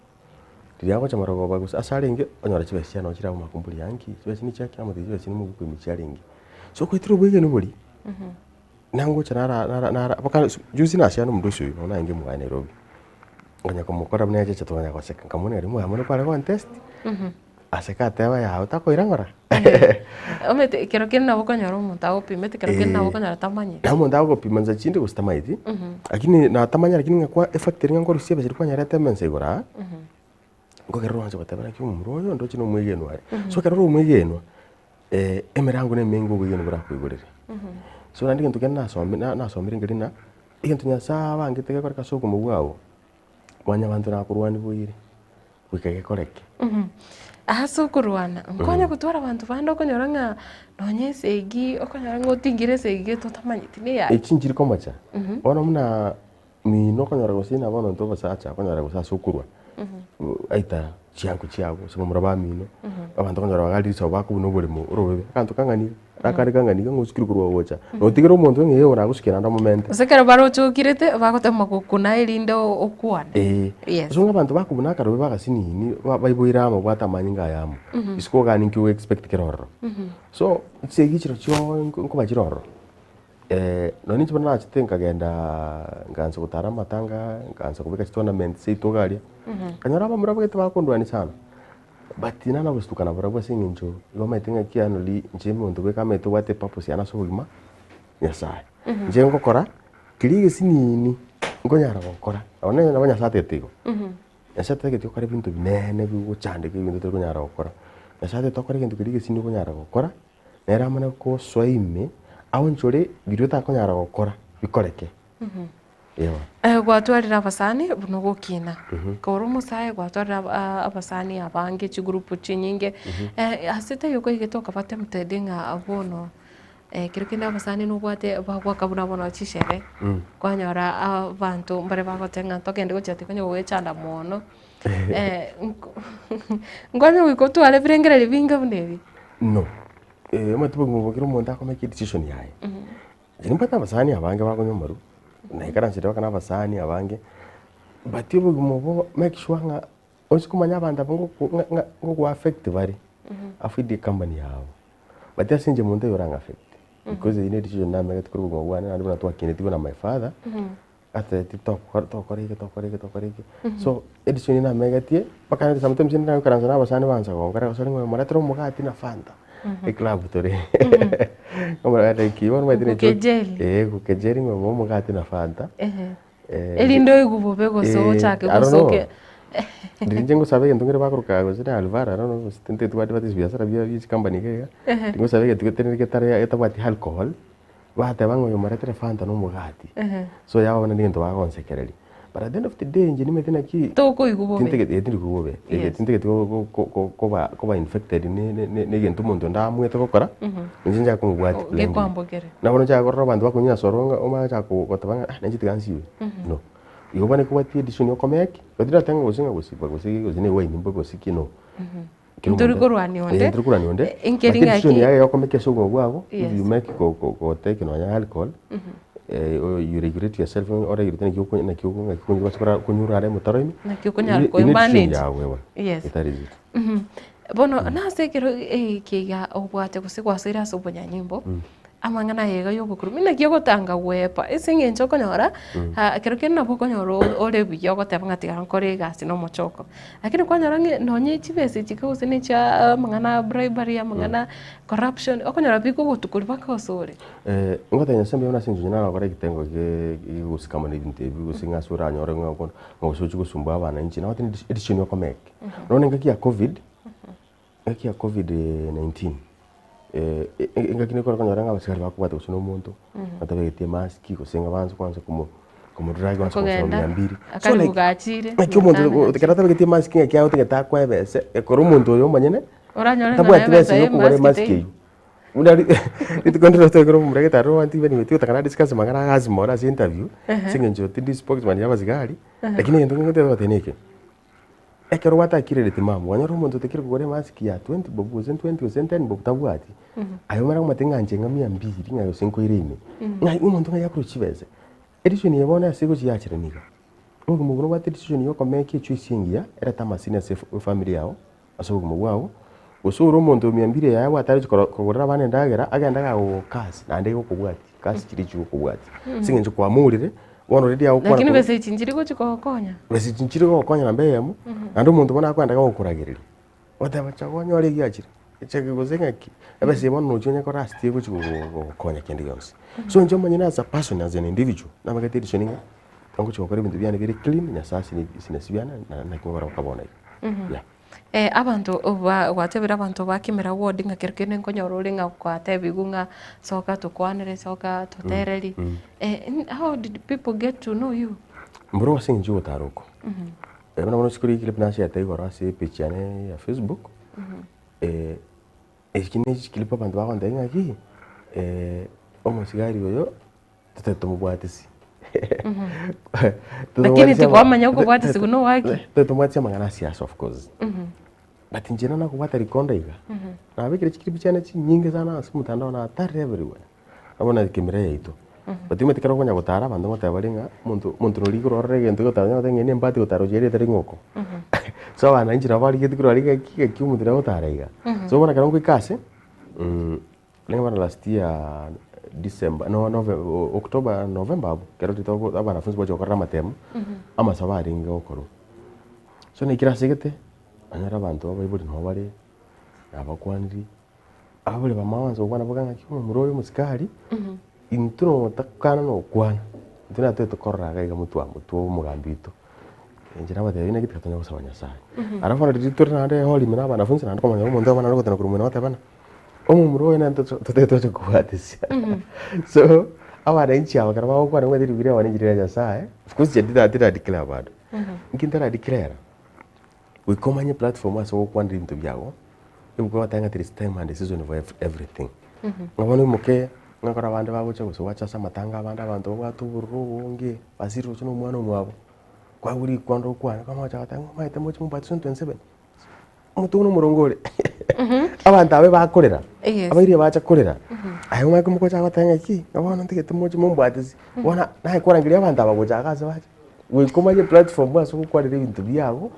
Speaker 3: Riria agocha marogoba gose ase arenge, onyora chibesa chiane nabo chire abwo makumbori aya nki, chibesa echi nichiaki namotebia chibesa echi nomobuko ime chiarenge. So goetera obwegeni boria. Nangocha nara nara nara mpaka juzi nasiana omonto oyo nonya narenge mwaye Nairobi, nkanya komokora buna yacheche twanya goseka, nkamobuna riria mwaye mono kware gontest, aseka ateba yaye otakoira ng'ora.
Speaker 2: Omanyete ekero kende nabo okonyora omonto agopimete, ekero kende nabo okonyora tamanyeti.
Speaker 3: Nabo omonto agogopima nsa chinde gose tamanyeti, lakini natamanya lakini ng'a kwa efact eria ng'a nkorusia ebesa eria kwanyarete emensa igoro aa, nkogera oranche goteba naki omomura oyo ndoche nomwegenwa are. So ekero ore omwegenwa. Emerango nemenge obwegenwa borakoigorere. So naende egento kende nasomi na nasomire nkeri ng'a, egento Nyasaye abangete gekoreka ase obogima bwao, mwanyabanto nakorwania boire, goika gekoreke.
Speaker 2: Ase okorwana, nkonya gotwara abanto bande okonyora ng'a nonye esegi, okonyora ng'a otingire esegi gete otamanyeti neyaki.
Speaker 3: Echi nchiri komocha, bono buna Mino okonyora gose inwe bono intwe abasacha okonyora gose ase okorwa aita chianko chiabo gose bamura bamino, abanto okonyora bagarire risabu bakobuna oboremo orobebe, aganto kang'ani iga, akande kang'ani iga ng'a osukire korwa gocha, notigere omonto ng'a ee nagosukia naende omomente.
Speaker 2: Gose ekero barochokirete, bagotema gokuna erinde okwane.
Speaker 3: Eeh,
Speaker 2: Yes.
Speaker 3: ase ng'a abanto bakobuna akarobe bagasinini, ba- baiboire amo babwate amanyinga aya amo, isiko ogani nki ogo expect kere ororo. So, chisegi chirochio nkoba chire ororo. Nonye ninche bono nachete nkagendaa nkaansa gotara amatanga, nkaansa kobeka chitournament seito iga aria, nkanyora abamura abagete bakondwania sana, but nana gostuka nabarabwo ase eng'encho igo omanyete ng'a kiano ri inche omonto bweka amaete obwate epurpose yane ase obogima, Nyasaye. Inche ngokora, keria egesinini nkonyara gokora, nabo nabo Nyasaye atagete igo. Nyasaye tatageti okore ebinto bineene bigochandeka ebinto otari konyara gokora. Nyasaye atagete okore egento keria egesinini okonyara gokora. Nere amanye gosoa ime, aonchore biria otakonyara gokora bikoreke. Eeh.
Speaker 2: Eh, gwatwarire abasani buna ogokina, kore omosae gwatwarire aba- a- abasani abange chigroup chinyinge, eh, ase taiyo kwaigete okaba tempted ng'a bono ekero kende abasani nobwate bagoaka buna bono chishere, kwanyora abanto mbare bagoteba ng'a togende gochia tiga onye goechanda mono, nkonya goika otware ebirengererio binge buna ebi.
Speaker 3: No, omanyete obogima obo kera omonto ako make edecision yaye. Inche nimbwate abasani abange bakonywa amarwa, naikaransete mpaka na abasani abange, but obogima obo make sure ng'a onsi komanya abanto abwo ngoko ng'a ng'a ngogo affect bare, avoid ecompany yabo. But ase inche monto oyo orang'a affect, because eywo ne edecision namegete korwa obogima bwane naende buna twakinetigwe na my father. Atebeti tokora tokora eke tokora eke tokora eke. So edecision eye namegetie mpaka naende sometimes rende nagoikaransa na abasani bansa gonkora gose ring'o moretere omogati na fanta eclub tore. Like bono omanyete ne joke.
Speaker 2: Gokejeli.
Speaker 3: Eh, gokejeli ng'a obe omogati na Fanta.
Speaker 2: Ehe.
Speaker 3: Eh,
Speaker 2: Erinde oigwe bobe gose
Speaker 3: eh,
Speaker 2: ochake
Speaker 3: I don't
Speaker 2: gose
Speaker 3: know.
Speaker 2: oke
Speaker 3: Riria inche ngosaba egento nkere bakoroka gose na Alvaro, I don't know gose tintagete ko advertise biasara bia bia chicompany iga iga. Tingosaba egento getari getari getabwati alcohol, bateba ng'a oyo moretere Fanta na omogati. So yaba buna negento bagonsekereria. But at the end of the day inche nimanyete naki
Speaker 2: Tokoigwa bobe.
Speaker 3: tintageti eh tindi koigwa bobe.
Speaker 2: Yes.
Speaker 3: Tintageti go- go- go- go- koba koba infected ne- ne- ne- na egento omonto onde aamwete gokora, inche nchake komobwatia blindly.
Speaker 2: Gekwambokere.
Speaker 3: Na bono nchake korora abanto bakonywa asoro ng'a omanye gochaka goteba ng'a ah nainche tiga nsibe, no. Igo bono ekobwatia edecision ya okomeki, but tindateba ng'a gose ng'a gosiba gose gose na ewine mbobe gose ki no. Kera
Speaker 2: Ntori
Speaker 3: omonto-
Speaker 2: korwania onde,
Speaker 3: Eh, ntori korwania onde,
Speaker 2: eh, nkeri
Speaker 3: but edecision
Speaker 2: ng'aki-
Speaker 3: yaye ya okomeki ase obogima bwago, if
Speaker 2: Yes.
Speaker 3: you make go- go- gotake nonya alcohol, eh, you regulate yourself oregulate naki oko naki oko naki okonywa gose kora konywa orare omotaro ime,
Speaker 2: Naki okonyara
Speaker 3: eye eye ne decision
Speaker 2: koemanage.
Speaker 3: yago bono,
Speaker 2: Yes.
Speaker 3: that is it.
Speaker 2: Bono nase ekero eke iga obwate gose gwasoire ase obonyanyimbo, amang'ana aya iga ya obokurumi naki ogotanga gwepa ase eng'encho okonyora ekero kende nabo okonyora ore buya ogoteba ng'a tiga nkore egasi na omochoko. Lakini kwanyora ng'a nonye chibesa echi iga gose na echia amang'ana a bribery, amang'ana corruption, okonyora bikogotukoria mpaka osore.
Speaker 3: Ngotebia Nyasae mbuya mono ase eng'encho onye nagokora egetengo gegosika mono ebinto ebi gose ng'a ase oranyore ng'a ng'a gose ochie gosumbua abananchi nabo edecision okomake. Bono engaki ya covid, engaki ya covid 19, engaki nekore okonyora ng'a abasigari bakobwata gose na omonto, batabegeti emaski gose ng'a baanse kwansa komo komodrive baanse komosaba
Speaker 2: Kogenda,
Speaker 3: mia mbiri. So
Speaker 2: akaribu
Speaker 3: like,
Speaker 2: gachire,
Speaker 3: naki omonto
Speaker 2: mia tano
Speaker 3: ekero atabegeti emaski ng'aki agotagete akoe ebese, ekero omonto oyo omonyene,
Speaker 2: Oranyore ng'a
Speaker 3: tabwati
Speaker 2: ebesa
Speaker 3: besa
Speaker 2: ya
Speaker 3: ya okogora
Speaker 2: emaski
Speaker 3: emaski
Speaker 2: teiyo.
Speaker 3: eywo. Buna rituko ndire twaikire omomura gete aroro one time anyway tigotaka na discuss amang'ana agasi mono ase interview, ase eng'encho tindi spokesman ya abasigari, lakini egento ngoteba goteba neke. Ekero gwatakire timamu, kwanyora omonto otakire kogora emask ya twenty bob gose twenty gose ten bob tabwati, aye omanye komotebia ng'a inche ng'a mia mbiri ng'a gose nkoire ime, ng'ai omonto ng'ai akorwa chibesa. Edecision eye bono ase egochia yachera niga, obogima obo nobwate edecision ya okomake echoice engiya erete amasini ase efamiri yago, ase obogima bwago, gose ore omonto o mia mbiri eye abwate aroche koro kogorera abana endagera, agende gagokasi naende egokobwatia, kasi chiria chigokobwatia. Ase eng'encho kwamorire, bono already agokwana
Speaker 2: Lakini
Speaker 3: korwa
Speaker 2: besa echi nchiri gochi kogokonya.
Speaker 3: besa echi nchiri gogokonya namba eyemo, naende omonto bono akoenda gokoragereria, ogoteba chaga onyore egiachire, echage gose ng'aki, ebesa eye bono nochi onye korasti egochi gogokonya kende gionsi. So inche omonyene as a person, as an individual, nabegete edecision ng'a, ngochi gokora ebinto biane bire clean, Nyasaye ase ebisinesi biane, naki nkogora bono iga, yeah.
Speaker 2: Abanto ba gwatebire abanto ba Kimera ward ng'a kero kende nkonyora ore ng'a gwatebigwe ng'a soka tokwanere, soka totereri, how did people get to know you?
Speaker 3: Mboro ase eng'encho yogotara oko, buna bono isiko riria clip nachete igoro ase epage yane ya Facebook, eki ne chiclip abanto bagontebia ng'aki omosigari oyo Totari tomobwatisi.
Speaker 2: Lakini tikwamanya okobwatisiwa na owaki.
Speaker 3: Totari tomobwatisi amang'ana a siasa of course. But inche naro nakobwata rikondo iga, nabekire chiclip chiane chinyinge sana ase omotandao natarire everywhere. Nabo na ekemira yaito. But omanyete ekero okonya gotara abanto ngoteba bare ng'a omonto omonto nori igoro orore egento ogotara onye goteba ng'a eye nembati gotara gochia erieta ring'oko. So abananchi nabo barigetie korwa aria ng'aki ng'aki omonto nere agotara iga. So bono ekero ngoika ase. Nigo bono last year December no nove October November abwo ekero rituko abanafunzi bagochia gokorera amatemo, amasabo arenge gokorwa. So naikire ase egete, nanyora abanto abaibori nabo bare, nabakwanirie, abaibori bamwabo baansa gokwana boka ng'aki omomura oyo omosikari, intwe notakana nokwana, intwe natotagete korora iga iga motwe motwe omogambi oito. Inche nabatebia naki tiga tonya gosaba Nyasaye. Alafu bono riria tore naende ehall ime na abanafunzi naende kwamanya omonto oyomo nare gotena korwa mwene goteba ng'a omomura oyo nere totagete toche kobwatisia. So, abananchi aba ekero bagokwana omanyete ribuya riabo ninche riria Nyasaye, of course inche tira tira declare bado. Nki ntara declare, goika omanye platform ase ogokwanera ebinto biago, ebuku egoteba ng'a there is time and a season for everything. Ng'a bono oimoke, ng'a ekero abande bagocha gose gwacha ase amatanga abande abanto babwate obororo obonge, basirire gose na omwana omwabo, kwagwa rikwana okwane, kwamanya gocha goteba ng'a omanyete moche mobwate 2027. Omote buna omorongo ore. Abanto abe bakorera,
Speaker 2: Yes.
Speaker 3: abairi bacha korera, aye omanye komogocha agoteba ng'a ki, ng'a bono ntagete moche mombwatisi, bono naye kwarangeria abanto aba gocha iga ase bache, goika omanye eplatform ase ogokwanera ebinto biago,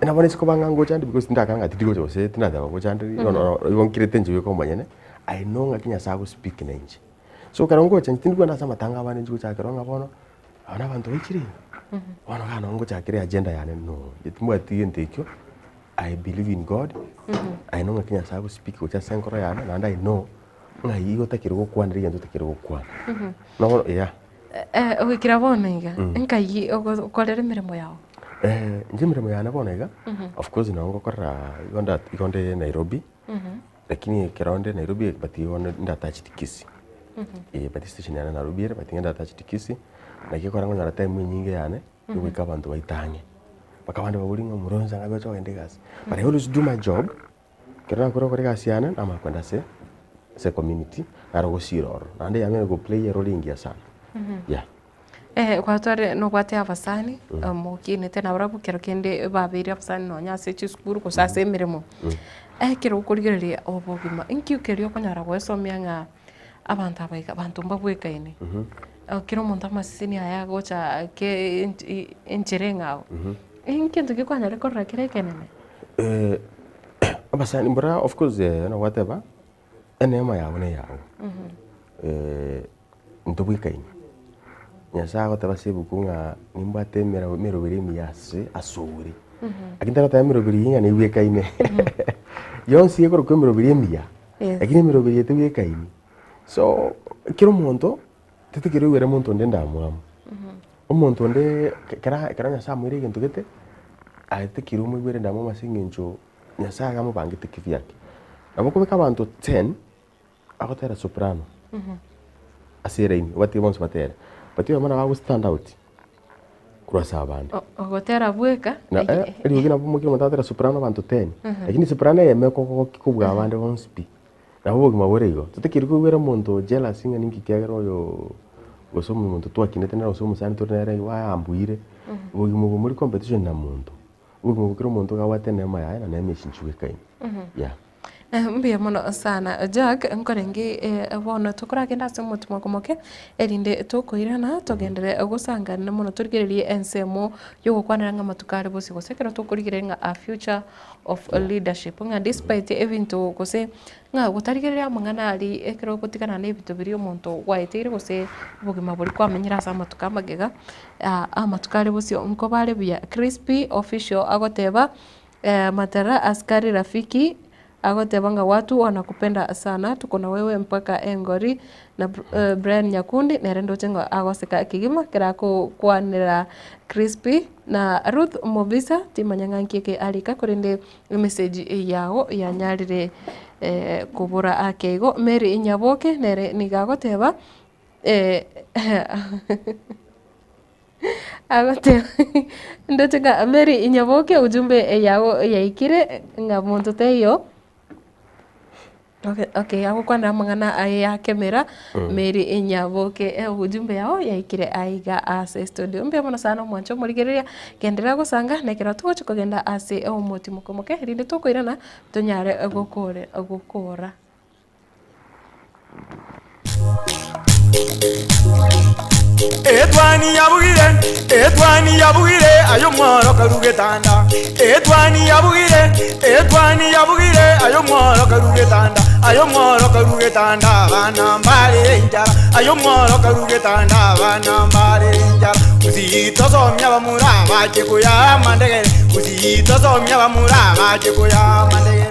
Speaker 3: nabo nase koba ng'a ngocha ande because tindakana ng'a tindigocha gose tindateba ngocha ande bono igo nkirete inche bweka omonyene, I know ng'aki Nyasaye agospeak na inche. So ekero ngocha inche tindi kogenda ase amatanga abande inche gochakera ng'a bono, aba na abanto baichire iga, bono iga nabo ngochakera eagenda yane no, inche timbwati gento ekio, I believe in God, I know ng'aki Nyasaye agospeak gocha ase enkoro yane, naende I know. Ng'ai igo otakire gokwanera egento otakire gokwana. Na bono yeah.
Speaker 2: Goikera bono iga, nkai ogokorera emeremo yago?
Speaker 3: Inche emeremo yane bono iga, of course nabo ngokorera igo nda igo nde Nairobi, lakini ekero nde Nairobi but igo nde attached Kisii. Eh but estation yane Nairobi ere but ngende attached Kisii, naki ekero nkonyora time enyinge yane, yogoika abanto baito ang'e. Mpaka abande baborie ng'a omorwani nsa ng'abe oche kogenda egasi. But I always do my job, ekero nakure gokora egasi yane, namanya kogenda ase ase ecommunity, naro gosira ororo. Naende yamanya go play erole engiya sana, yeah.
Speaker 2: Gwatwarire nobwate abasani, mokinete nabarabwo kero kende babeire abasani nonya ase chisukuru gose ase emeremo. Ekero okorigereria obogima, inki keria okonyara goesomia ng'a abanto aba iga, abanto mbabwekaine. Kera omonto amaseseni aye agocha ake enchera eng'ao. Egento ki kwanyarire korora kere ekenene?
Speaker 3: Abasani mbora of course buna gwateba, eneema yago na eyago. Ntobwekaine, Nyasaye agoteba ase ebuku ng'a nimbwate emera emeroberi emiya ase asore. Lakini tari goteba emeroberi eyio ng'a nebwekaine. Yonsi ekorokwa emeroberi emiya, lakini emeroberi eye tebwekaini. So, kera omonto, totakeire oigwere omonto onde endamwamu. Omonto onde kera ekero Nyasaye amoire egento gete, aye totakeire omoigwere endamwamu ase eng'encho Nyasaye iga amobangete kivyake. Nabo okobeka abanto ten, agotera soprano ase eraini, obatige bonsi batere, but oyomo nabo ago stand out korwa ase abande.
Speaker 2: Ogotera bweka
Speaker 3: Na eh, eriogi nabo kera omonto agotera soprano abanto ten, lakini soprano eyemo ekogokia kobua abande bonsi pi. Nabo obogima bore igo, totakeire koigwera omonto jealous ng'a ninki kiagera oyo gose omonto twakinete nere gose omosani tore nere igo ayambuire, obogima obo more competition na monto. Obogima obo kera omonto iga abwate eneema yaye na neema echi nchibwekaine, yeah.
Speaker 2: Mbuya mono sana Jack, nkorenge bono tokoragenda ase omotimoko moke, erinde tokoirana togenderere gosanganera mono torigererie ensemo yogokwanera ng'a amatuko are bosio gose ekero tokorigereria ng'a a future of leadership ng'a despite ebinto gose ng'a gotarigereria amang'ana aria ekero ogotigana na ebinto biria omonto gwaeteire gose obogima boria kwamenyire ase amatuko amagega, amatuko are bosio nkoba are buya. Crispy official agoteba. Matara askari rafiki agoteba ng'a watu wanakupenda sana tuko na wewe mpaka engori na Brian Nyakundi nere ndoche ng'a agoseka kegima ekero akokwanera Crispy na Ruth Mobisa timanya ng'a nki eke arika korende emessage yago yanyarire kobora ake igo. Mary Nyaboke nere nigo agoteba. Agoteba, ndoche ng'a Mary inyaboke ujumbe yago yaikire ng'a monto taiyo, okay okay agokwanera amang'ana aye ya kemera, Mary inyaboke ujumbe yago yaikire aiga ase estudio. Mbuya mono sana omwancho omorigereria, genderera gosanga na ekero togochi kogenda ase omotimoke omoke rinde tokoirana tonyare gokore gokora.
Speaker 1: Etwani yabugire, etwani yabugire, aye omworo karu getanda. Etwani yabugire, etwani yabugire, aye omworo karu getanda. Aye omworo karu getanda, abana mbare enchara. Aye omworo karu getanda, abana mbare enchara. Gusii tosomia abamura bache koyaa amandegere, Gusii tosomia abamura bache koyaa amandegere.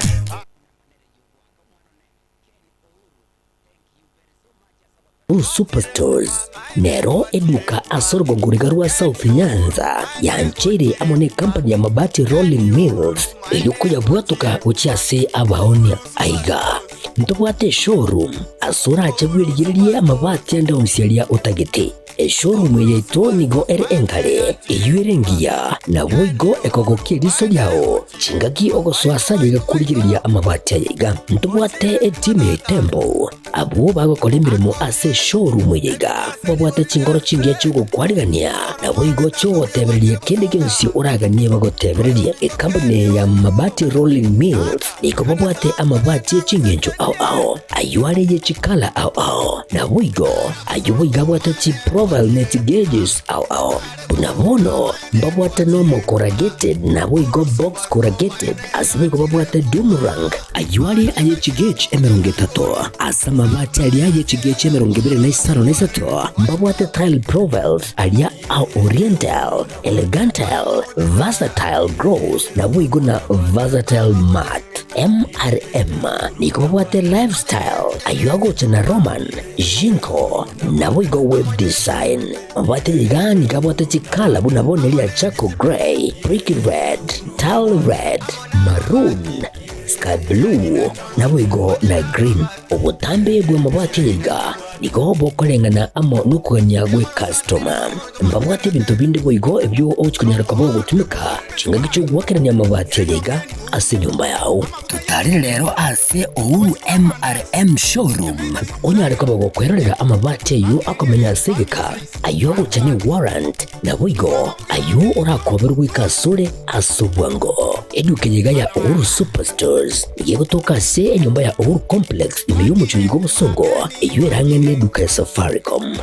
Speaker 4: Superstores nero eduka ase orogongo riga rwa South Nyanza yancheire amo ne company ya Mabati Rolling Mills erio koyabwatoka gochia ase abaonia. Aiga ntobwate eshowroom ase orache bwerigererie amabati ande onsi aria otagete. Eshowroom eye yaito nigo ere enkare, eyio ere engiya, naboigo ekogokia eriso riao chingaki ogosoa ase aye iga korigereria amabati aya iga. Ntobwate etimu ya Itembo, abwo bagokora emeremo ase eshowroom eye iga, babwate chinkoro chingiya chi'ogokwarigania, naboigo chi'ogotebereria kende gionsi oraganie bagotebererie. Ekampuni eye ya Mabati Rolling Mills nigo babwate amabati e chingencho ao ao, ayio are ye chikala ao ao, naboigo Ayio boigo abwate chiprofile ne chigauges ao ao. Buna bono mbabwate normal corrugated naboigo box corrugated ase boigo babwate doom rank. Ayio are aye chigauge emerongo etato. Ase amabati aria aye chigauge emerongo ebere na isano na isato mbabwate tile profiles aria a oriental, elegantile, versatile gross naboigo na versatile matte. MRM nigo babwate Lifestyle, ayio agocha na Roman, Jinko, naboigo Web Design. Mabwate iga nigo abwate chikala buna bono eria charcoal grey, brick red, tile red, maroon, sky blue, naboigo na green. Obotambe bw'amabati aya iga nigo bokoreng'ana amo nokogania gw'ekastoma. Mbabwate ebinto binde boigo ebio ogochia konyara koba ogotumeka chingaki chi'ogoakerania amabati aya iga ase enyomba yao. Totarere rero ase Uhuru MRM Showroom onyare koba gokwerorera amabati ayio akomenya ase egeka, ayio agocha ne warrant, naboigo ayio orakoberwe goika asore ase obwango. Eduka eye iga ya Uhuru Superstores nigo egotoka ase enyomba ya Uhuru Complex ime y'omochie oyo bw'obosongo, eyio ere ang'e neduka ya Safaricom.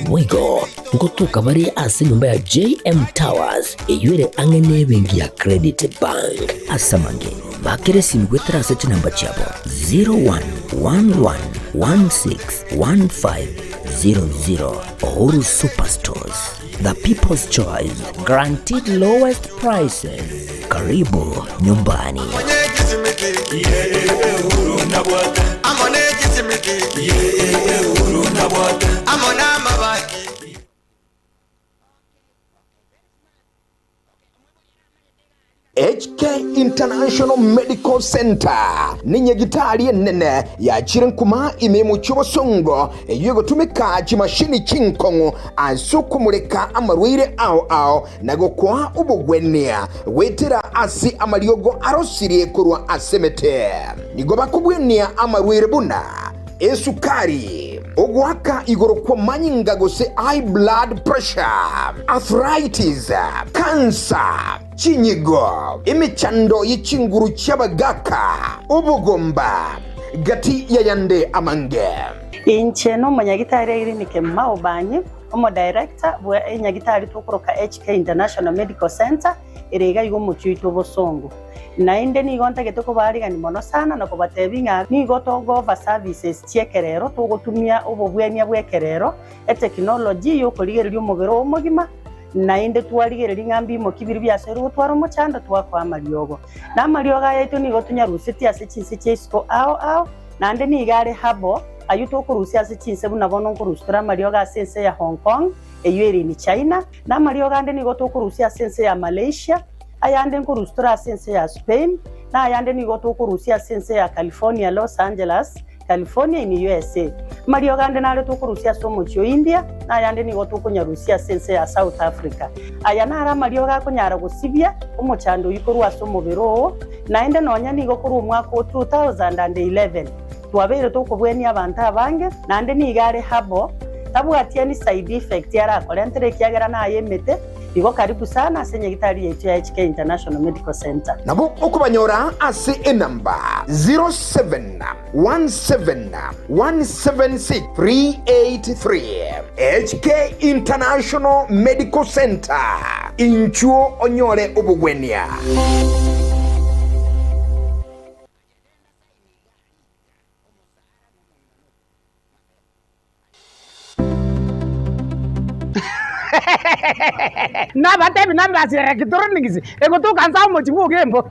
Speaker 4: Boigo ngotoka bare ase enyomba ya JM Towers eyio ere ang'e nebenki ya Credit Bank. Ase amange, bakera esimi goetera ase chinamba chiabo 0111161500. Uhuru Superstores, the people's choice, guaranteed lowest prices. Karibu nyumbani.
Speaker 5: HK International Medical Centre nenyagitari enene yachire nkuma ime y'omochie obosongo eyio egotumeka chimashini chinkong'u ase okomoreka amarwaire ao ao na gokoa obogwenia goetera ase amariogo arosirie korwa ase emete. Nigo bakobwenia amarwaire buna esukari, ogoaka igoro kw'amanyinga gose high blood pressure, arthritis, cancer, chinyigo, emechando ye chinguru chi'abagaaka, obogomba, gati y'ayande amange.
Speaker 6: Inche nomonyagitari Irene Kemuma Obanyi, Omodirector bwe enyagitari tokoroka HK International Medical Centre ere iga iga omochie oito obosongo. Naende nigo ntagete kobaarigania mono sana na kobatebia ng'a nigo togo-offer services chi'ekerero, togotumia obobwenia bw'ekerero, etekinology y'okorigereria omobere oo omogima, naende twarigereria ng'a mbimoki biria biasoire gotwara omochando twakoa amariogo. Na amariogo aya aito nigo tonyarusetie ase chinse chia isiko ao ao, naende nigo are herbal, ayio tokorusia ase chinse buna bono nkorusia tore amariogo ase ense ya Hong Kong, eyio ere in China, na amariogo ande nigo tokorusia ase ense ya Malaysia, ayande nkorusia tore ase ense ya Spain, na ayande nigo tokorusia ase ense ya California, Los Angeles, California in USA. Amariogo ande nare tokorusia ase omochie o India, na ayande nigo tokonyarusia ase ense ya South Africa. Aya naro amariogo akonyara gosibia omochando oyio korwa ase omobere oo, naende nonya nigo korwa omwaka o 2011 twabeire tokobwenia abanto abange, naende nigo are herbal, tabwati any side effect arakorentere ekiagera naye emete, igo karibu sana ase nyagitari yaito ya HK International Medical Centre.
Speaker 5: Nabo okobanyora ase enamba 0717176383. HK International Medical Centre, inchuo onyore obogwenia.
Speaker 7: Nabatebi nambasi ya electronics egotoka nsa omochie bwa Ogembo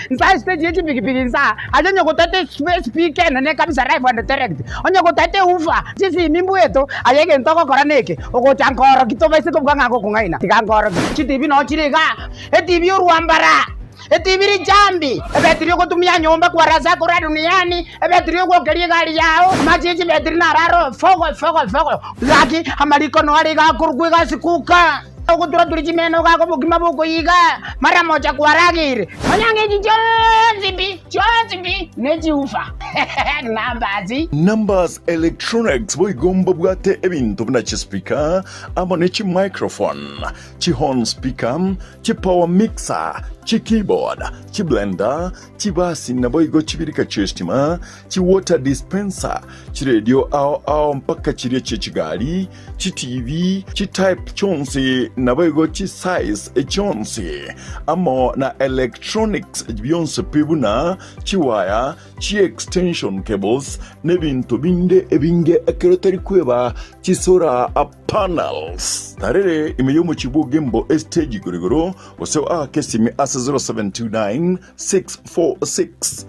Speaker 7: nsa estage ye chipikipiki nsa aye onye gotete espeaker enene kabisa live and direct onye gotete ewoofer chisimi mbweto aye egento ogokora neke ogocha nkoroki tobaise kobuga ng'a ngokong'aina tiga nkoroki chitibi noo chire igaa etibi orwambara. Etibi richambi, ebetiri ogotumia nyomba kwarasa korwa duniani, ebetiri ogwokeria egari yao, amache ye chibetiri naro aro fogo fogo fogo. Gaki amariko noare iga akorokwa egasi kuka, ogotura-turia chimeno gaka obokima bokoiga, mara mocha kwarageire. Nonya ng'echi chionsi pi, chionsi pi, ne chiufa. Numbers.
Speaker 8: Numbers Electronics boigo mbabwate ebinto buna chispeaker amo ne chimicrophone, chihorn speaker, Chipower mixer, chikeyboard, chiblender, chibasi naboigo chibirika chi'estima, chiwater dispenser, chiredio ao ao mpaka chiria chie chigari, chitivi, chitype chionsi naboigo chisize chionsi, amo na electronics bionsi pi buna chiwaya, chiextension cables, nebinto binde ebinge ekero tari kweba chisolar Panels. Tarere ime y'omochie bw'Ogembo estage igoro igoro, gose oake esimi ase 0729 646.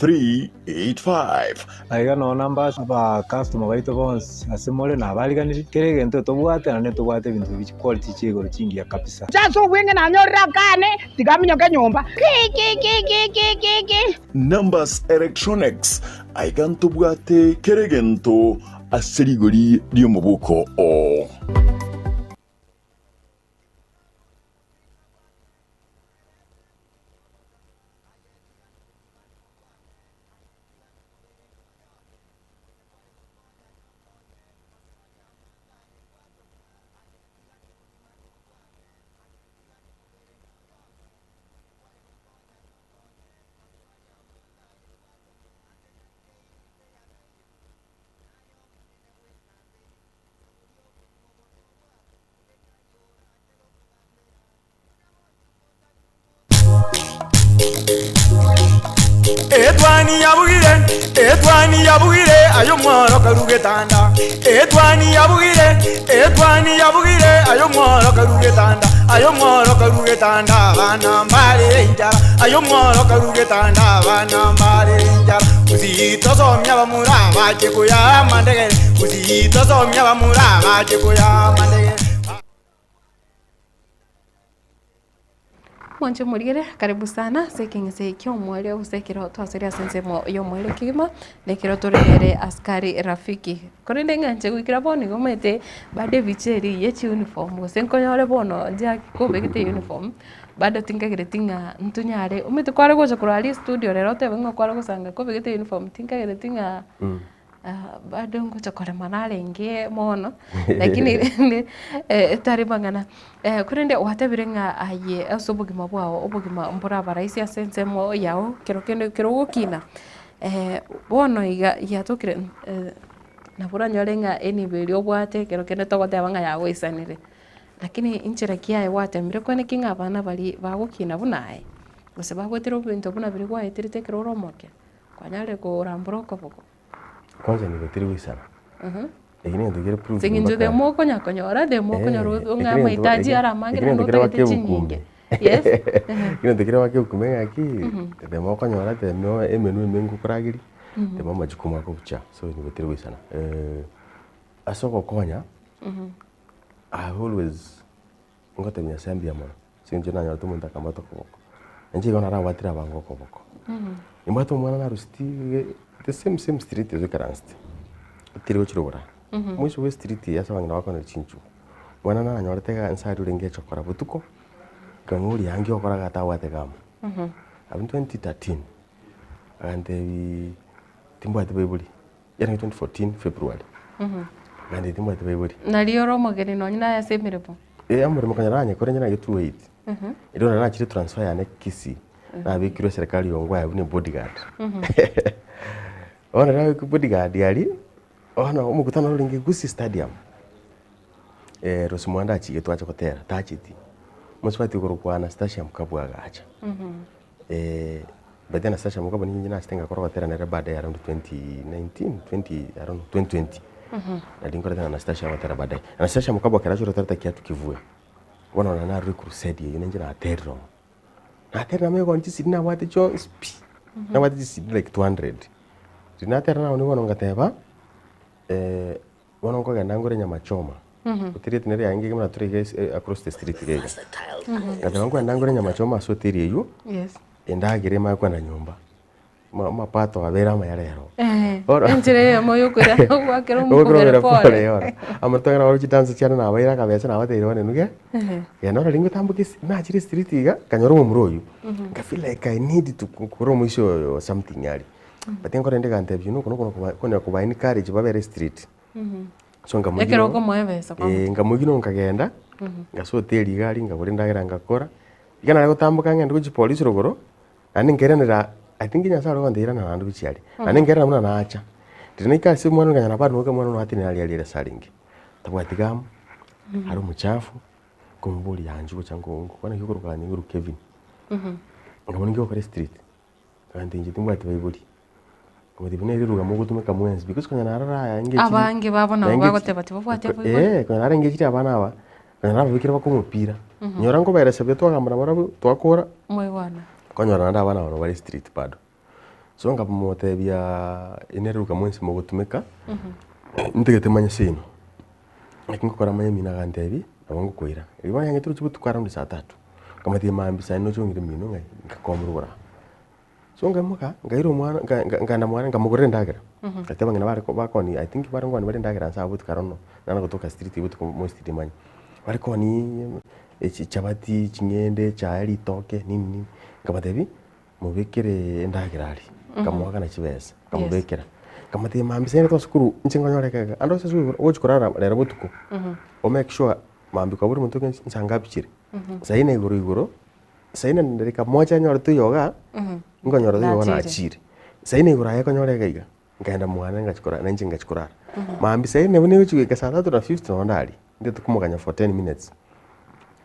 Speaker 8: 385.
Speaker 9: Aiga nonya namba aba customer baito bonsi ase more nabariganirie, kera egento tobwate naende ntobwate ebinto bi chiquality chia igoro chingiya kabisa.
Speaker 7: Inche ase obweng'e nanyorire akane, tiga aminyoke nyomba. Ki-ki-ki-ki-ki-ki.
Speaker 8: Numbers Electronics, aiga ntobwate kera egento ase rigori ri'omobuko oo.
Speaker 1: Etwani yabugire, etwani yabugire, aye omworo karue getanda. Etwani yabugire, etwani yabugire, aye omworo karue getanda. Aye omworo karue getanda, abana mbarere enchara. Aye omworo karue getanda, abana mbarere enchara. Gusii tosomia abamura bache koyaa amandegere, Gusii tosomia abamura bache koyaa amandegere.
Speaker 2: Mwanche morigere, karibu sana ase ekeng'ese ki'omoerio gose ekero twasire ase ensemo y'omoerio kegima, na ekero tore nere askari rafiki. Korende ng'anche goikera bono igo omanyete bado ebicha eria ye chiuniform gose nkonyore bono Jack kobegete uniform, bado tinkagereti ng'a ntonyare omanyete kware gocha korwa aria estudio rero otebe ng'a kware gosanga kobegete uniform tinkagereti ng'a. Bado ngocha korema narenge mono, lakini rende tari mang'ana. Korende gwatebire ng'a aye ase obogima bwao, obogima mboraba rahisi ase ensemo yao kero kende kero ogokina, bono iga yatokire nabo oranyore ng'a enibo eria obwate ekero kende togoteba ng'a yagoisanire, lakini inchera ki aye gwatemire koenekia ng'a abana baria bagokina buna aye, gose bagwetire ebinto buna biria gwaeterete ekero ore omoke. Kwanyarire korambora okoboko.
Speaker 3: Kwanza nigo teri goisana. Eki negento kere proof
Speaker 2: Ase eng'encho
Speaker 3: mpaka-
Speaker 2: the more okonya konyora, the more okonyora
Speaker 3: Eh,
Speaker 2: ng'a
Speaker 3: ekero
Speaker 2: amahitaji
Speaker 3: egento-
Speaker 2: are amange
Speaker 3: ekero
Speaker 2: naende
Speaker 3: egento kere
Speaker 2: otagete chinyinge.
Speaker 3: bakebukumbe.
Speaker 2: Yes.
Speaker 3: Egento kere bakebukumbe ng'aki, the more okonyora the more emenwa emenge okorageria, the more amajukumu akobucha. So nigo teri goisana. Ase ogokonya, I have always ngotebia Nyasaye mbuya mono, ase eng'encho nanyorete omonto akambata okoboko, na inche igo narabwatire abange okoboko. Nimbwate omwana narusitie the same same street ase oikaransete, tiri gochia rogoro aa, mwisho bwa estreet eye ase abang'ina bakoonera chinchugu, omwana nanyorete iga nse aria orenge echokora botuko, nkamoboria ange okora iga atabwate gam. Abwo 2013, agantebiiii timbwati baibori. Yarenge 2014 February. Naende timbwati baibori.
Speaker 2: Nario ore omogeni nonye naye ase emeremo.
Speaker 3: Eh, omoremo konya naranyekore onye nage 28. Erio nari nachire transfer yane Kisii, nabekirwe eserekari ya Ongwae buna ebodyguard. Bono nabekirwe bodyguard aria, bono omokutano orenge Gusii Stadium, Rose Muhando achigetwe ache gotera, tacheti. Omosubati okorokwa Anastasia Mkabwa agacha. By then Anastasia Mkabwa ninche nachete ngakora ogotera nere baadaye around 2019, 20 I don't know, 2020. Nari nkorete na Anastasia ogotera baadaye. Anastasia Mkabwa ekero achire gotereta kiatu kivue, bono nonye narure crusade eywo ninche naterire omo. Naterire namegoni chisiri nabwate chionsi pi, nabwate chisiri like 200. Riria natera nabwo bono ngateba. Bono nkogenda ngore nyama choma, hoteli eye nere yarenge buna tore iga ase across the street iga iga. Ngateba nkogenda ngore nyama choma ase hoteli eywo,
Speaker 2: Yes.
Speaker 3: endagera emanye kogenda nyomba, ama amapato abere amaya rero.
Speaker 2: Eh,
Speaker 3: Bono
Speaker 2: enchera eyemo yokoira goakera
Speaker 3: Goakera
Speaker 2: omobere
Speaker 3: omobere
Speaker 2: pore.
Speaker 3: pore bono. Amato ekero chidansa chiane nabaire akabesa nabatebirie bono inwe
Speaker 2: Ehe.
Speaker 3: genda ore ngotamboke ase nachire estreet iga, nkanyora omomura oywo, nka feel like I need to kora omoisia oyo something aria. But nkorende egantebia you know oko noko konya koba encourage babere street. So nkamoigwa
Speaker 2: Ekero okomoa ebesa kwa
Speaker 3: eh, nkamoigwa nkagenda, ngasoa hoteli iga aria nkagora endagera ngakora, iga nare gotamboka ng'ende gochia polisi rogoro, naende nkairanera I think Nyasaye ore gontebia irana naende gochia aria. Naende nkairana buna nacha, riria naika ase omwana nkanyora bado noka omwana oatenenire aria aria ase arenge, tabwati gam, are omochafu, nkomoboria yanchu gocha nko nko naki okoroka nkorokwa Kevin, nkamanya ninki ogokora estreet. Abanto inche timbwati baibori. Omotebia buna ere riruga mogotumeka mwensi because konya narora aya engechiri.
Speaker 2: Abange babo nabo
Speaker 3: engechiri-
Speaker 2: bagoteba tibabwati abaibori.
Speaker 3: Eh, konya narora engechiri abana aba, konya nababekire baka omopira. Nyora nkobaeresia buya twagamba nabarabwo, twakora,
Speaker 2: Mwaigwana.
Speaker 3: konyora naende abana aba nabo bare street bado. So nkamotebiaa ere eruga mwensi mogotumeka, ntagete manye seino. Naki ngokora manye emino agantebia, nabo ngokoira. Riria bono yang'ete roche botuko around saa tatu, nkamotebia mambia saa nne oche ong'ire emino ng'ai nkakomorwa oboraro. So nkaimoka, nkaira omwana nka- nka- nkaenda mwane nkamogorera endagera, ngateba ng'a nabo bakoonia I think bare nkoonia bare endagera nse abwo botuko arono, nare gotoka street botuko most timanya. Bare koonia chichabati, ching'ende, echae, ritoke nini nini, nkabatebia. Mobekere endagera aria, nkamoakana chibesa, nkamobekera. Nkamotebia mambia saa ere twasukuru, inche nkonyore ekegega, ande ase esukuru ogochi korara rero botuko, o make sure mambia kwabora omonto ng'a nsa ngapi chire. Saa ine igoro igoro, saa ine na dakika moja nyorete oyoga, nkonyora oyoga nachire. Saa ine igoro aye konyora iga iga, nkaenda mwane ngachi korara, nainche ngachi korara. Mambia saa ine buna egochi goika saa tatu na fifty nonye ndaria, ndete komoganya for ten minutes,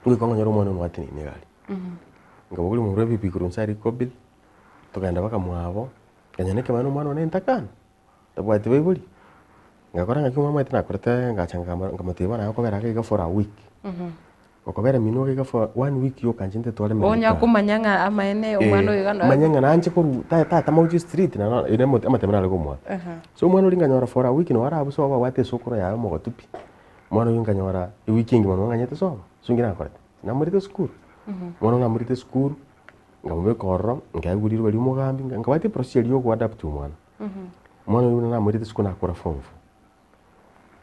Speaker 3: ngoika nkonyora omwana one oateneine iga aria. Nkabogoria omorwe ebibi korwa inse aria rikobiri, tokagenda mpaka mwabo, nkanyora ekemanyererio omwana one ntakana, tabwati baibori. Ngakora ng'aki omwamwete nakorete ngacha nkama nkamotebia bono aye okobera iga iga for a week, okobera minwe iga iga for one week yoka inche ntetware
Speaker 2: Onya
Speaker 3: medical.
Speaker 2: komanya ng'a amaene omwana oyo iga
Speaker 3: Eh, manye ng'a nanche korwa ta tatama gochia street na nonya ere amatemo nare komoa. So omwana oria nkanyora for a week nabo arabuse sobo abwate esokoro yaye omogotu pi. Omwana oyio nkanyora ewiki engima nabo ng'anyete sobo, so inki nakorete? Namorete esukuru, bono namorete esukuru, nkamobeka ororo, nkaegwa riroba ria omogambi, nka- nkabwati eprocedure ya okoadapt omwana. Omwana oyio buna namorete esukuru nakora form four.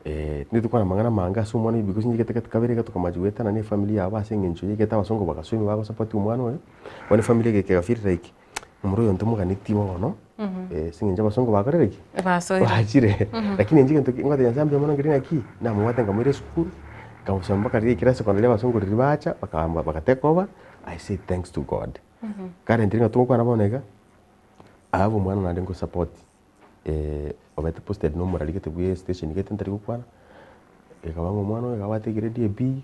Speaker 3: Tindeti kwana amang'ana amange ase omwana oyio because inche gete kabere iga tokamachia goetana na efamiri yabo ase eng'encho ya egete abasongo bagasoa bagosupport omwana oyo, bono efamiri egeka ega feel like, omoro oyo ntomoganeti bono, ase eng'encho abasongo bakorire ki?
Speaker 2: Basoire.
Speaker 3: Bachire. Lakini inche egento ki ngotebia Nyasaye mbuya mono nkeri ng'aki, namobwate nkamoira esukuru, nkamosomia mpaka riria ekirasi secondary abasongo riria bacha, bakamba baka take over, I say thanks to God. Currently ng'a togokwana bono iga, I have omwana naende ngosupport, obete posted na omorari gete bwa estation gete ntari gokwana, ekaba ng'a omwana oyo iga abwate egrade ya B,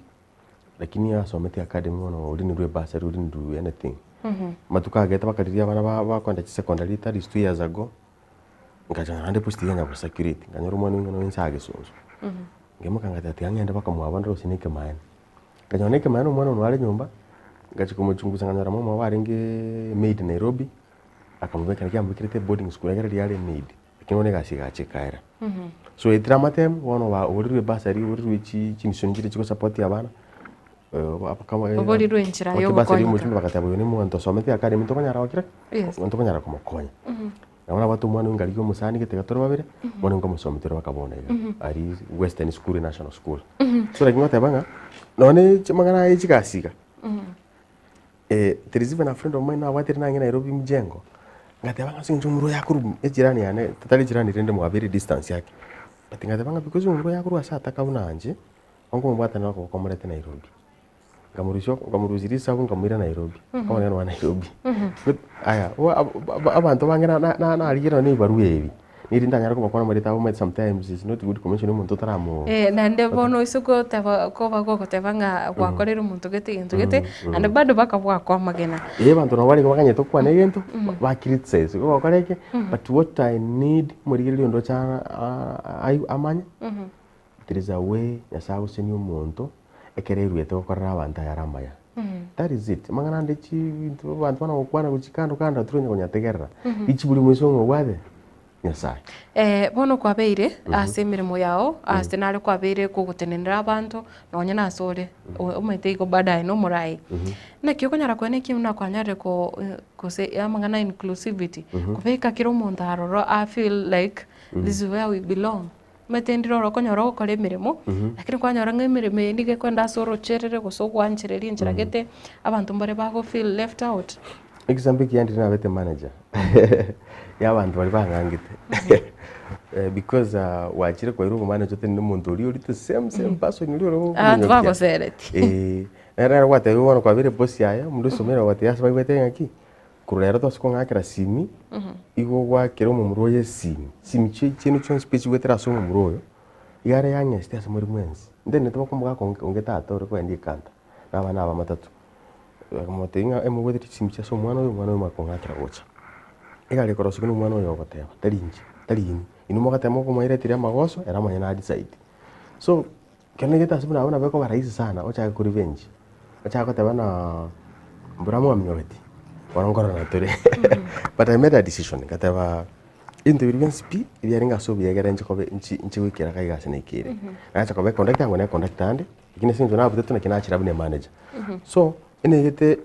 Speaker 3: Lakini asomete academy bono orinirwe ebursary orinirwe anything. Amatuko agete bakarigia abana ba bakoenda chisecondary that is 2 years ago, nkachaka naende post iga nya gocirculate, nkanyora omwana oino nonye inse agesonswa. Nkaimoka ngateba tiga ng'ende mpaka mwabo ndore gose na ekemaene. Nkanyora na ekemaene omwana one are nyomba, ngachia komochungusa nkanyora mama obo arengeee maid Nairobi, akamobeka naki amobekerete eboarding school ekero riria are emaid, lakini bono egasi egacha ekaera. So etire amatemu, bono oba oborirwe ebursary, oborirwe chi chimisoni chiria chigosupport abana,
Speaker 2: Oborirwe enchera
Speaker 3: bursary
Speaker 2: yogokonyeka.
Speaker 3: omochumbe bagateba oyo nomonto osomete academy ntokonyara gokira ki?
Speaker 2: Yes.
Speaker 3: Ntokonyara komokonya. Nabo nabwate omwana oyo nkarigia omosani gete iga tore babere, bono nkomosomi tore mpaka bono iga, aria western school national school. So naki ngoteba ng'a, nonye amang'ana aya ya chigasi iga. There is even a friend of mine nabwate ere nang'e Nairobi mjengo, ngateba ng'a ase eng'encho omorwa oyo akorwa ejirani yane, tari ejirani rende mwabere distance yake, but ngateba ng'a because omorwa oyo akorwa ase ataka buna inche, nkomobwata nere okoboko morete Nairobi. Nkamorusia oko nkamorusia risabu nkamoira Nairobi, bono nere noa Nairobi. But aya, abanto bange na- na- narigia nonye na ebarua ebi. Neri ntanyare kobakwana amarieta abo omanyete sometimes it's not good komention omonto otaramo
Speaker 2: Eh, naende bono ase goteba koba gogoteba ng'a gwakorire omonto gete egento gete, naende bado bakabwakwa amagena.
Speaker 3: Eh, abanto nabo barenge bakanyete gokwana egento, ba criticize, ogokora eke, but what I need omorigereria onde oche a- amanye, there is a way Nyasaye agosenia omonto, ekero eruete gokorera abanto ayare amaya. That is it. Amang'ana ande chibinto abanto bana gokwana gochia kando kando tori konya konyategerera. Richibu rimo ase omobwate, Nyasaye.
Speaker 2: Eh, bono kwabeire ase emeremo yao, ase nare kwabeire kogotenenera abanto, nonye nase ore, o- omanyete igo baadaye nomorai. Naki okonyara koena eki buna kwanyarire ko gose amang'ana ya inclusivity, kobeka kera omonto aroro a feel like this is where we belong. Omanyete ndire oro okonyora ogokora emeremo, lakini kwanyora ng'a emeremo eye nigo ekoenda ase orocherere gose ogwanchereria enchera gete, abanto mbare bago feel left out.
Speaker 3: Example ekiya ndire nabete manager ya abanto baria bang'angete because gwachire kwairwa obomanager otenene omonto oria ori the same same person oria ore
Speaker 2: Abanto
Speaker 3: gokonyokia.
Speaker 2: bagoseretie.
Speaker 3: Eeh, nere nere gwatebiwa bono kwabeire boss yaye, omonto osomire ogotebia ase baigwete ng'aki, Korwa rero twase kong'akera simi, igo gwakera omomura oyo esimi, simi chie chiaino chionsi pi chigwetera ase omomura oyo, iga are youngest ase more mwensi. Ntenenete bakomoga onge onge tata ore koenda ekanta, na abana aba matato. Bakamotebia ng'a emogwetere chisimi chia ase omwana oyo, omwana oyo omanye kong'akera gocha. Egari ekorosigwa na omwana oyo ogoteba, tari inche, tari inwe. Inwe mogateba mokomoiretera amagoso, ere omonyene na decide. So, ekero naigete ase buna abwo nabo ekoba rahisi sana ochake korevenge, ochake goteba ng'aa mbura mwaminyogeti. Bono nkororana tore. But I made a decision, ngateba, ebinto biria bionsi pi, ebiarenge ase obuya ekere inche kobe inche inche goikera iga ase naikeire. Nacha koba econductor, nabo na econductor ande, lakini ase eng'encho nabutetwe naki nachira buna emanager. So, enegete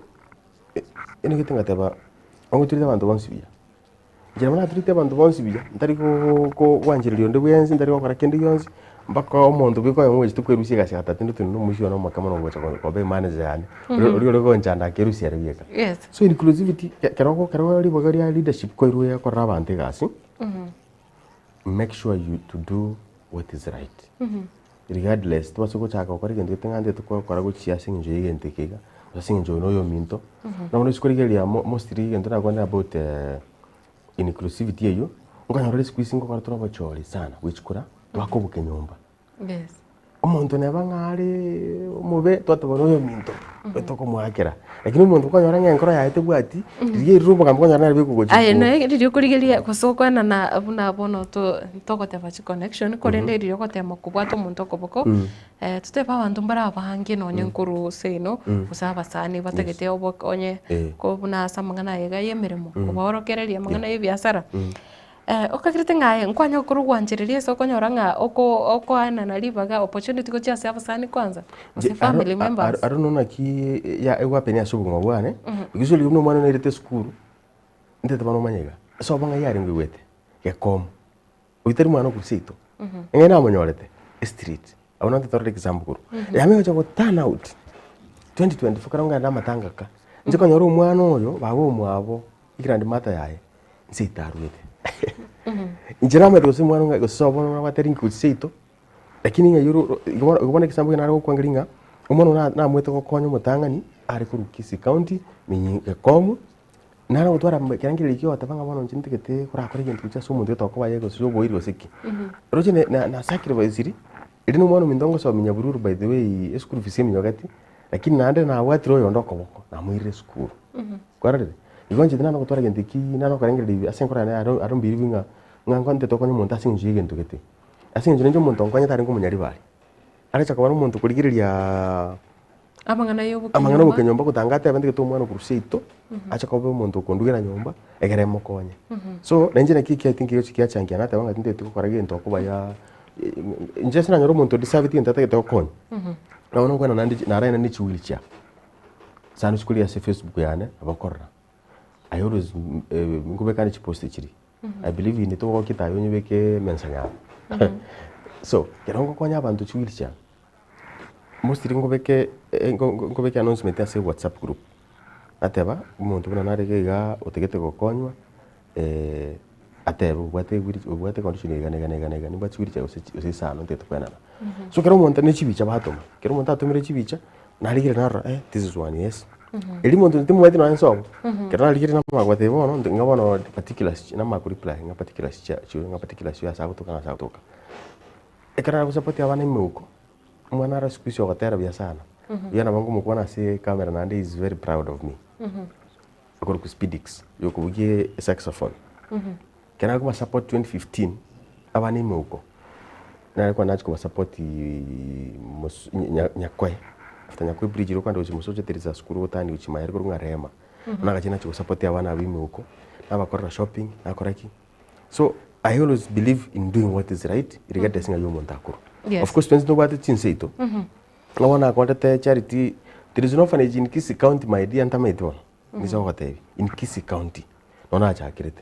Speaker 3: enegete ngateba, ongoturete abanto bonsi buya. Inche nabo naturete abanto bonsi buya, ntari gwanchereria onde bwensi, ntari gokora kende gionsi, mpaka omonto bweka oyomo ogochia kwerusia egasi agoteba tindi tindi na omoisia one omoke mono ogocha koba emanager yane, oria ore gonchanda akerusia ere bweka.
Speaker 2: Yes.
Speaker 3: So inclusivity, ekero ekero ribaga ria leadership kwairwe gokorera abanto egasi, make sure you to do what is right. Regardless, tobasa gochaka gokora egento gete ng'a ntete gokora gochia ase eng'encho ya egento eke iga, gose ase eng'encho oyo na oyominto. Na bono korigereria mo mostly egento nakwanire about inclusivity eywo, okonyora ore siku hizi ngokora tore obochori sana bwe chikura, twakoboka enyomba.
Speaker 2: Yes.
Speaker 3: Omonto neba ng'a are omobe, twateba na oyominto, oyo tokomoakera. Lakini omonto okonyora ng'a enkoro yaye tebwati, riria erire obogambi okonyora nere bweka ogochia
Speaker 2: Aye
Speaker 3: ko-
Speaker 2: noe riria okorigereria gose okoenana buna bono to togoteba chiconnection korende riria ogotema kobwata omonto okoboko, totebe abanto mbare abange nonye nkorwa seino, gose abasani batagete obokonye
Speaker 3: Eh.
Speaker 2: ko buna ase amang'ana aya iga ya emeremo, kobaorokereria amang'ana ya ebiasara. Okagerete ng'a aye nkwanya gokora ogwanchereria ase okonyora ng'a oko okoenana ribaga opportunity gochia ase abasani kwanza, gose
Speaker 3: Inche aro
Speaker 2: family members.
Speaker 3: aro no naki ya egwapenia ase obogima bwane, because riria buna omwana nairete esukuru, ntete bono omanye iga, sobo ng'ai arenge oigwete, gekomo, oyio tari mwana okorwa seito, eng'ai namonyorete, estreet, abwo nabo ntotorore example korwa. Yama egocha go turn out, 2024 ekero nkaenda amatanga ka, inche konyora omwana oyo, baba omwabo, egrandmother yaye, inse itaruete. Inche namanyete gose omwana ng'a gose sobo nabwate link gochia seito, lakini ng'a eywo igo bono igo bono egesambo eke nare gokwangeria ng'a, omwana oyo na namoete gokonya omotang'ani, are korwa Kisii county, minyi gekomu, nare gotwara ekerengererio ekio ogoteba ng'a bono inche ntagete korakore egento gochia ase omonto gete okoba aye gose oboiri gose ki. Roche na na na sacrifice ri, eri na omwana ominto ngosomia Nyabururu by the way, eschool fees eminyogeti, lakini naende nabwatire oyonde okoboko, namoirire esukuru. Kwarorire? Igo inche tinana gotwara gento eki, nana korengereria ase enkoro yane I don't I don't believe ng'a ng'a nkontete okonye omonto ase eng'encho ya egento gete. Ase eng'encho nainche omonto onkonyete arenge omonyaribari. Arecha koba nomonto okorigereriaaa
Speaker 2: Amang'ana ya
Speaker 3: amang'ana
Speaker 2: obokenyomba.
Speaker 3: obokenyomba gotanga atebe ntagete omwana okorwa seito, ache koba omonto okondugera nyomba, egere emokonye. So, nainche naki eki I think egochi giachangia nateba ng'a tintageti gokora gento okoba inche ase nanyora omonto odeserveti egento atagete gokonya, nabo nokwana naende naraenda ne chiwheelchair. Sana chikori ase Facebook yane nabo okorora, I always nkobeka ande chipost chiria, I believe in togokia tayo onyebeke emensa yane. So, ekero ngokonya abanto chiwheelchair, mostly nkobeke nkobeke announcement ase whatsapp group, nateba omonto buna nare iga igaa otagete gokonywa atebe obwate ewheel obwate econdition iga na iga na iga na iga, nimbwate chiwheelchair gose gose isano ntagete koenana. So ekero omonto ne chibicha batoma, ekero omonto atomire chibicha, Narigereria narora eh this is one yes. Erio omonto timomanyeti nonya nsobo, ekero narigereria namanya kobatebia bono nti ng'a bono particulars namanya koreply ng'a particulars chia chiria ng'a particulars chiria ase agotoka na ase agotoka. Ekero nagosupport abana emeuko, omwana aro siku hizi ogotera buya sana, buya nabo nkomokwana ase ecamera naende he is very proud of me. Akorokwa Speedix, oyo okobugia esaxophone. Ekero nare kobasupport 2015, abana emeuko, nare kwana nachia kobasupport mos nya nyakoe, after nyakoe bridge riria okogenda gochia mosocho there is a school ogotania gochia mayare korwa ng'a Rehema. Bono agachia nachia gosupport abana abwo emeuko, nabakorera shopping, nakora ki. So, I always believe in doing what is right, regardless ng'a omonto akorwa.
Speaker 2: Yes.
Speaker 3: Of course twensi ntobwate chinse ito, ng'a bono nakorete charity, there is no orphanage in Kisii county my dear ntamaeti bono. Niso ngotebia, in Kisii County, nonya nachakerete.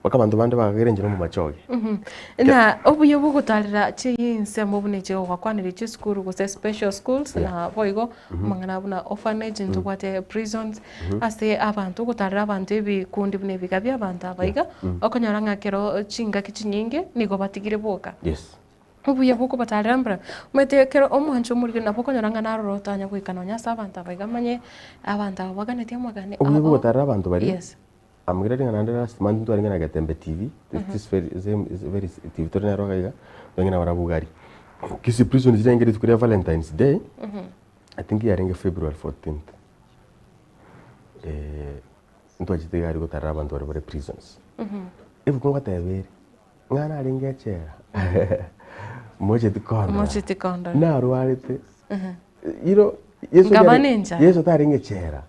Speaker 3: Mpaka abanto bande bagakera inche nomomachoge.
Speaker 2: Na obuya bw'ogotarera chinsemo buna echi ogokwaneria chisukuru gose special schools
Speaker 3: Yeah.
Speaker 2: na boigo amang'ana buna orphanage ntobwate prisons ase abanto ogotarera abanto ebikundi buna ebiga bia abanto aba iga okonyora ng'a ekero chingaki chinyinge nigo batigire boka.
Speaker 3: Yes.
Speaker 2: Obuya bw'okobatarera mbura, omanyete ekero omwancho omoriri nabo okonyora ng'a naroro otanya goika nonya ase abanto aba iga amanye abanto aba baganetie amagani
Speaker 3: Obuya
Speaker 2: ao.
Speaker 3: bw'ogotarera abanto baria,
Speaker 2: Yes.
Speaker 3: amagera ring'ana naende last month ntwarenge na Getembe TV, this very same is very TV tore nero iga iga, twarenge na barabwo Ugari. Kisii prison rirenge rituko ria Valentine's day, I think yarenge February 14th, ntwachete iga aria gotarera abanto baria bare prisons. Ebuku ngoteba ere. Ng'a narenge echela, mocheti kondora.
Speaker 2: Mocheti kondora.
Speaker 3: Narwarete. You know, Yeso
Speaker 2: Nkaba
Speaker 3: tare-
Speaker 2: nenchara.
Speaker 3: Yeso tarenge echela.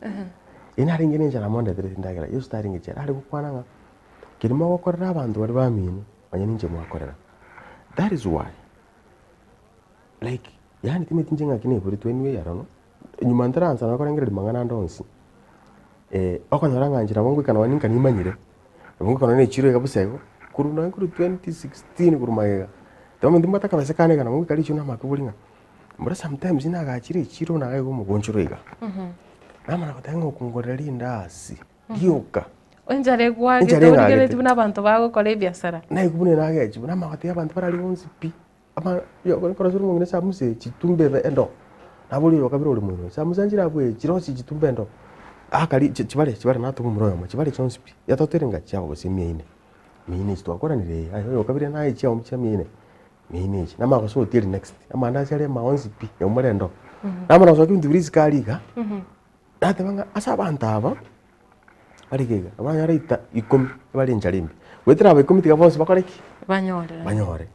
Speaker 3: Eye narenge na enchara mondeterete endagera, Yeso tarenge chela, are gokwana ng'a keria mogokorera abanto baria bamino, onye ninche mwakorera. That is why like yaani timanyeti inche ng'aki naiboretwe anyway I don't know, nyuma ntaraansa nonye korengereria mang'ana ande onsi, okonyora ng'a inche nabo ngoika nonye ninka nimanyire, nabo ngoika nonye na echiro iga bosa igo, korwa nonye korwa 2016 korwa magega, bono timbwate akabesa kane iga nabo ngoika richio namakobori ng'a Mbora sometimes nagachire echiro nagaiga omogonchoro iga, namanya goteba ng'a okongorera rindasi rioka.
Speaker 2: Enchara egwagete
Speaker 3: Enchara eng'agete.
Speaker 2: origereretie buna abanto bagokora ebiasara.
Speaker 3: Naigwa buna nagechigwa namanya gotebia abanto barari bonsi pi, ama ekero omong'ina esamusa echi chitumbe ebe endo, naboria oyo okabere ore moino, esamusa nchire abwo ee chirosie chitumbe endo, akari chi chibare chibare natoma omomura oyomo chibare chionsi pi, yatotoire ng'a chiabo gose mia ine, mia ine echi twakoranire ee, aye oyo okabere naye chiabo chia mia ine. Mia echi, namagoso otieri next, amandasi aria ema onsi pi, yaumora endoo. Namana gosokia ebinto biria isiko aria iga, nateba ng'a ase abanto aba, bare iga iga, nabo oranyore ita ikomi bare enchara embe, goetera aba ikomi tiga bonsi bakore ki?
Speaker 2: Banyore.
Speaker 3: Banyore.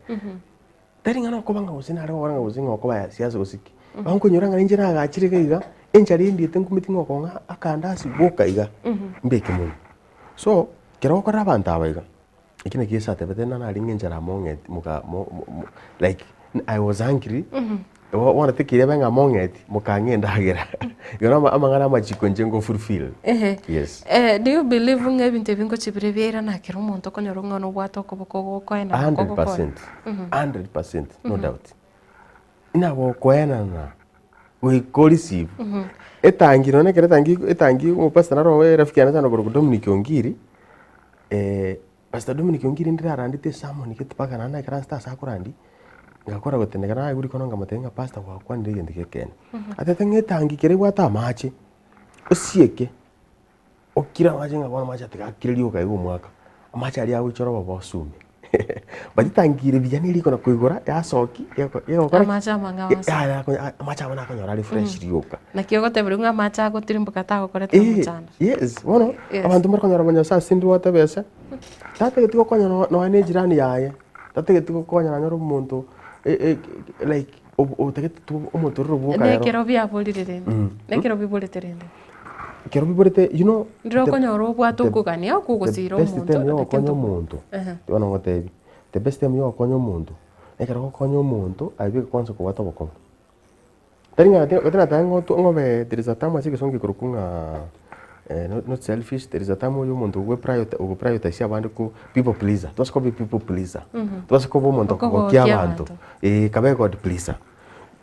Speaker 3: Tari ng'a nokoba ng'a gose nare gokora ng'a gose ng'a okoba ya siasa gose ki, bono nkonyora ng'a inche nagachire iga iga, enchara endiete nkumeti ng'a okong'a akandasi boka iga, mbeke monwe. So, ekero ogokorera abanto aba iga. Eki nakio Yeso atebete, ng'a narenge enchara among'eti moka mo- mo- mo like I was hungry, bo- bono tekeire ebe ng'a mong'eti, mokang'a endagera. Igo na amang'ana amachiko inche ngo fulfill.
Speaker 2: Ehe.
Speaker 3: Yes.
Speaker 2: Eh, do you believe ng'a ebinto ebi ngochia bire biairana ekero omonto okonyora ng'a nobwate okoboko ogokoenana
Speaker 3: 100%,
Speaker 2: kogokonya?
Speaker 3: 100%, no doubt. Nagokoenana goika oreceive. Etangi nonye ekero etangi etangi omopastor naro oye erafiki yane sana okorokwa Dominic Ongiri, Pastor Dominic Ongiri ndire arandete esermon gete mpaka naende naikaransete ase akorandia, ngakora gotenena ekero naigure rikono nkamotebia ng'a pastor gwakwanire egento gia ekeene. Atebete ng'a etangi kere ebwate amache, osieke, okire amache ng'a bono amache atiga akire rioka iga omwaka, amache aria agoichora obobe osume. But etangi ere buya nere ekona koigora yasoki egoko egokora ki?
Speaker 2: Amache amang'ao ase.
Speaker 3: Yaya amache abo nakonyora are fresh rioka.
Speaker 2: Naki ogoteberwa ng'a amache agotirimboka tagokoreta
Speaker 3: Eh,
Speaker 2: omochando.
Speaker 3: yes, bono
Speaker 2: Yes.
Speaker 3: abanto mbare konyora bonya ase asinde gwateba ese, tatageti gokonya no- nonya na ejirani yaye, tatageti gokonya nonye omonto e- e like ob- otagete tu omotorero bwoka
Speaker 2: Na
Speaker 3: ero.
Speaker 2: ekero biaborire rende, na ekero biborete rende.
Speaker 3: Ekero biborete you know
Speaker 2: Ndire
Speaker 3: the-
Speaker 2: okonyora obwate
Speaker 3: the-
Speaker 2: okogania
Speaker 3: the
Speaker 2: okogosira
Speaker 3: best
Speaker 2: omonto
Speaker 3: time ya
Speaker 2: lakini
Speaker 3: gokonya
Speaker 2: tobo-
Speaker 3: omonto,
Speaker 2: Ehe.
Speaker 3: bono ngotebi, the best time ya gokonya omonto, ekero ogokonya omonto aye bweka kwanza kobwate obokong'u. Tari ng'a ati nataka ng'o ng'obe there is a term ase egesongo ekorokwa ng'a not not selfish, there is a term oyo omonto ogo prioriti ogo prioritize abande ko people pleaser, tobasa koba people pleaser, tobasa koba omonto okogokia
Speaker 2: Okogokia
Speaker 3: abanto,
Speaker 2: abanto.
Speaker 3: eh kabe God pleaser.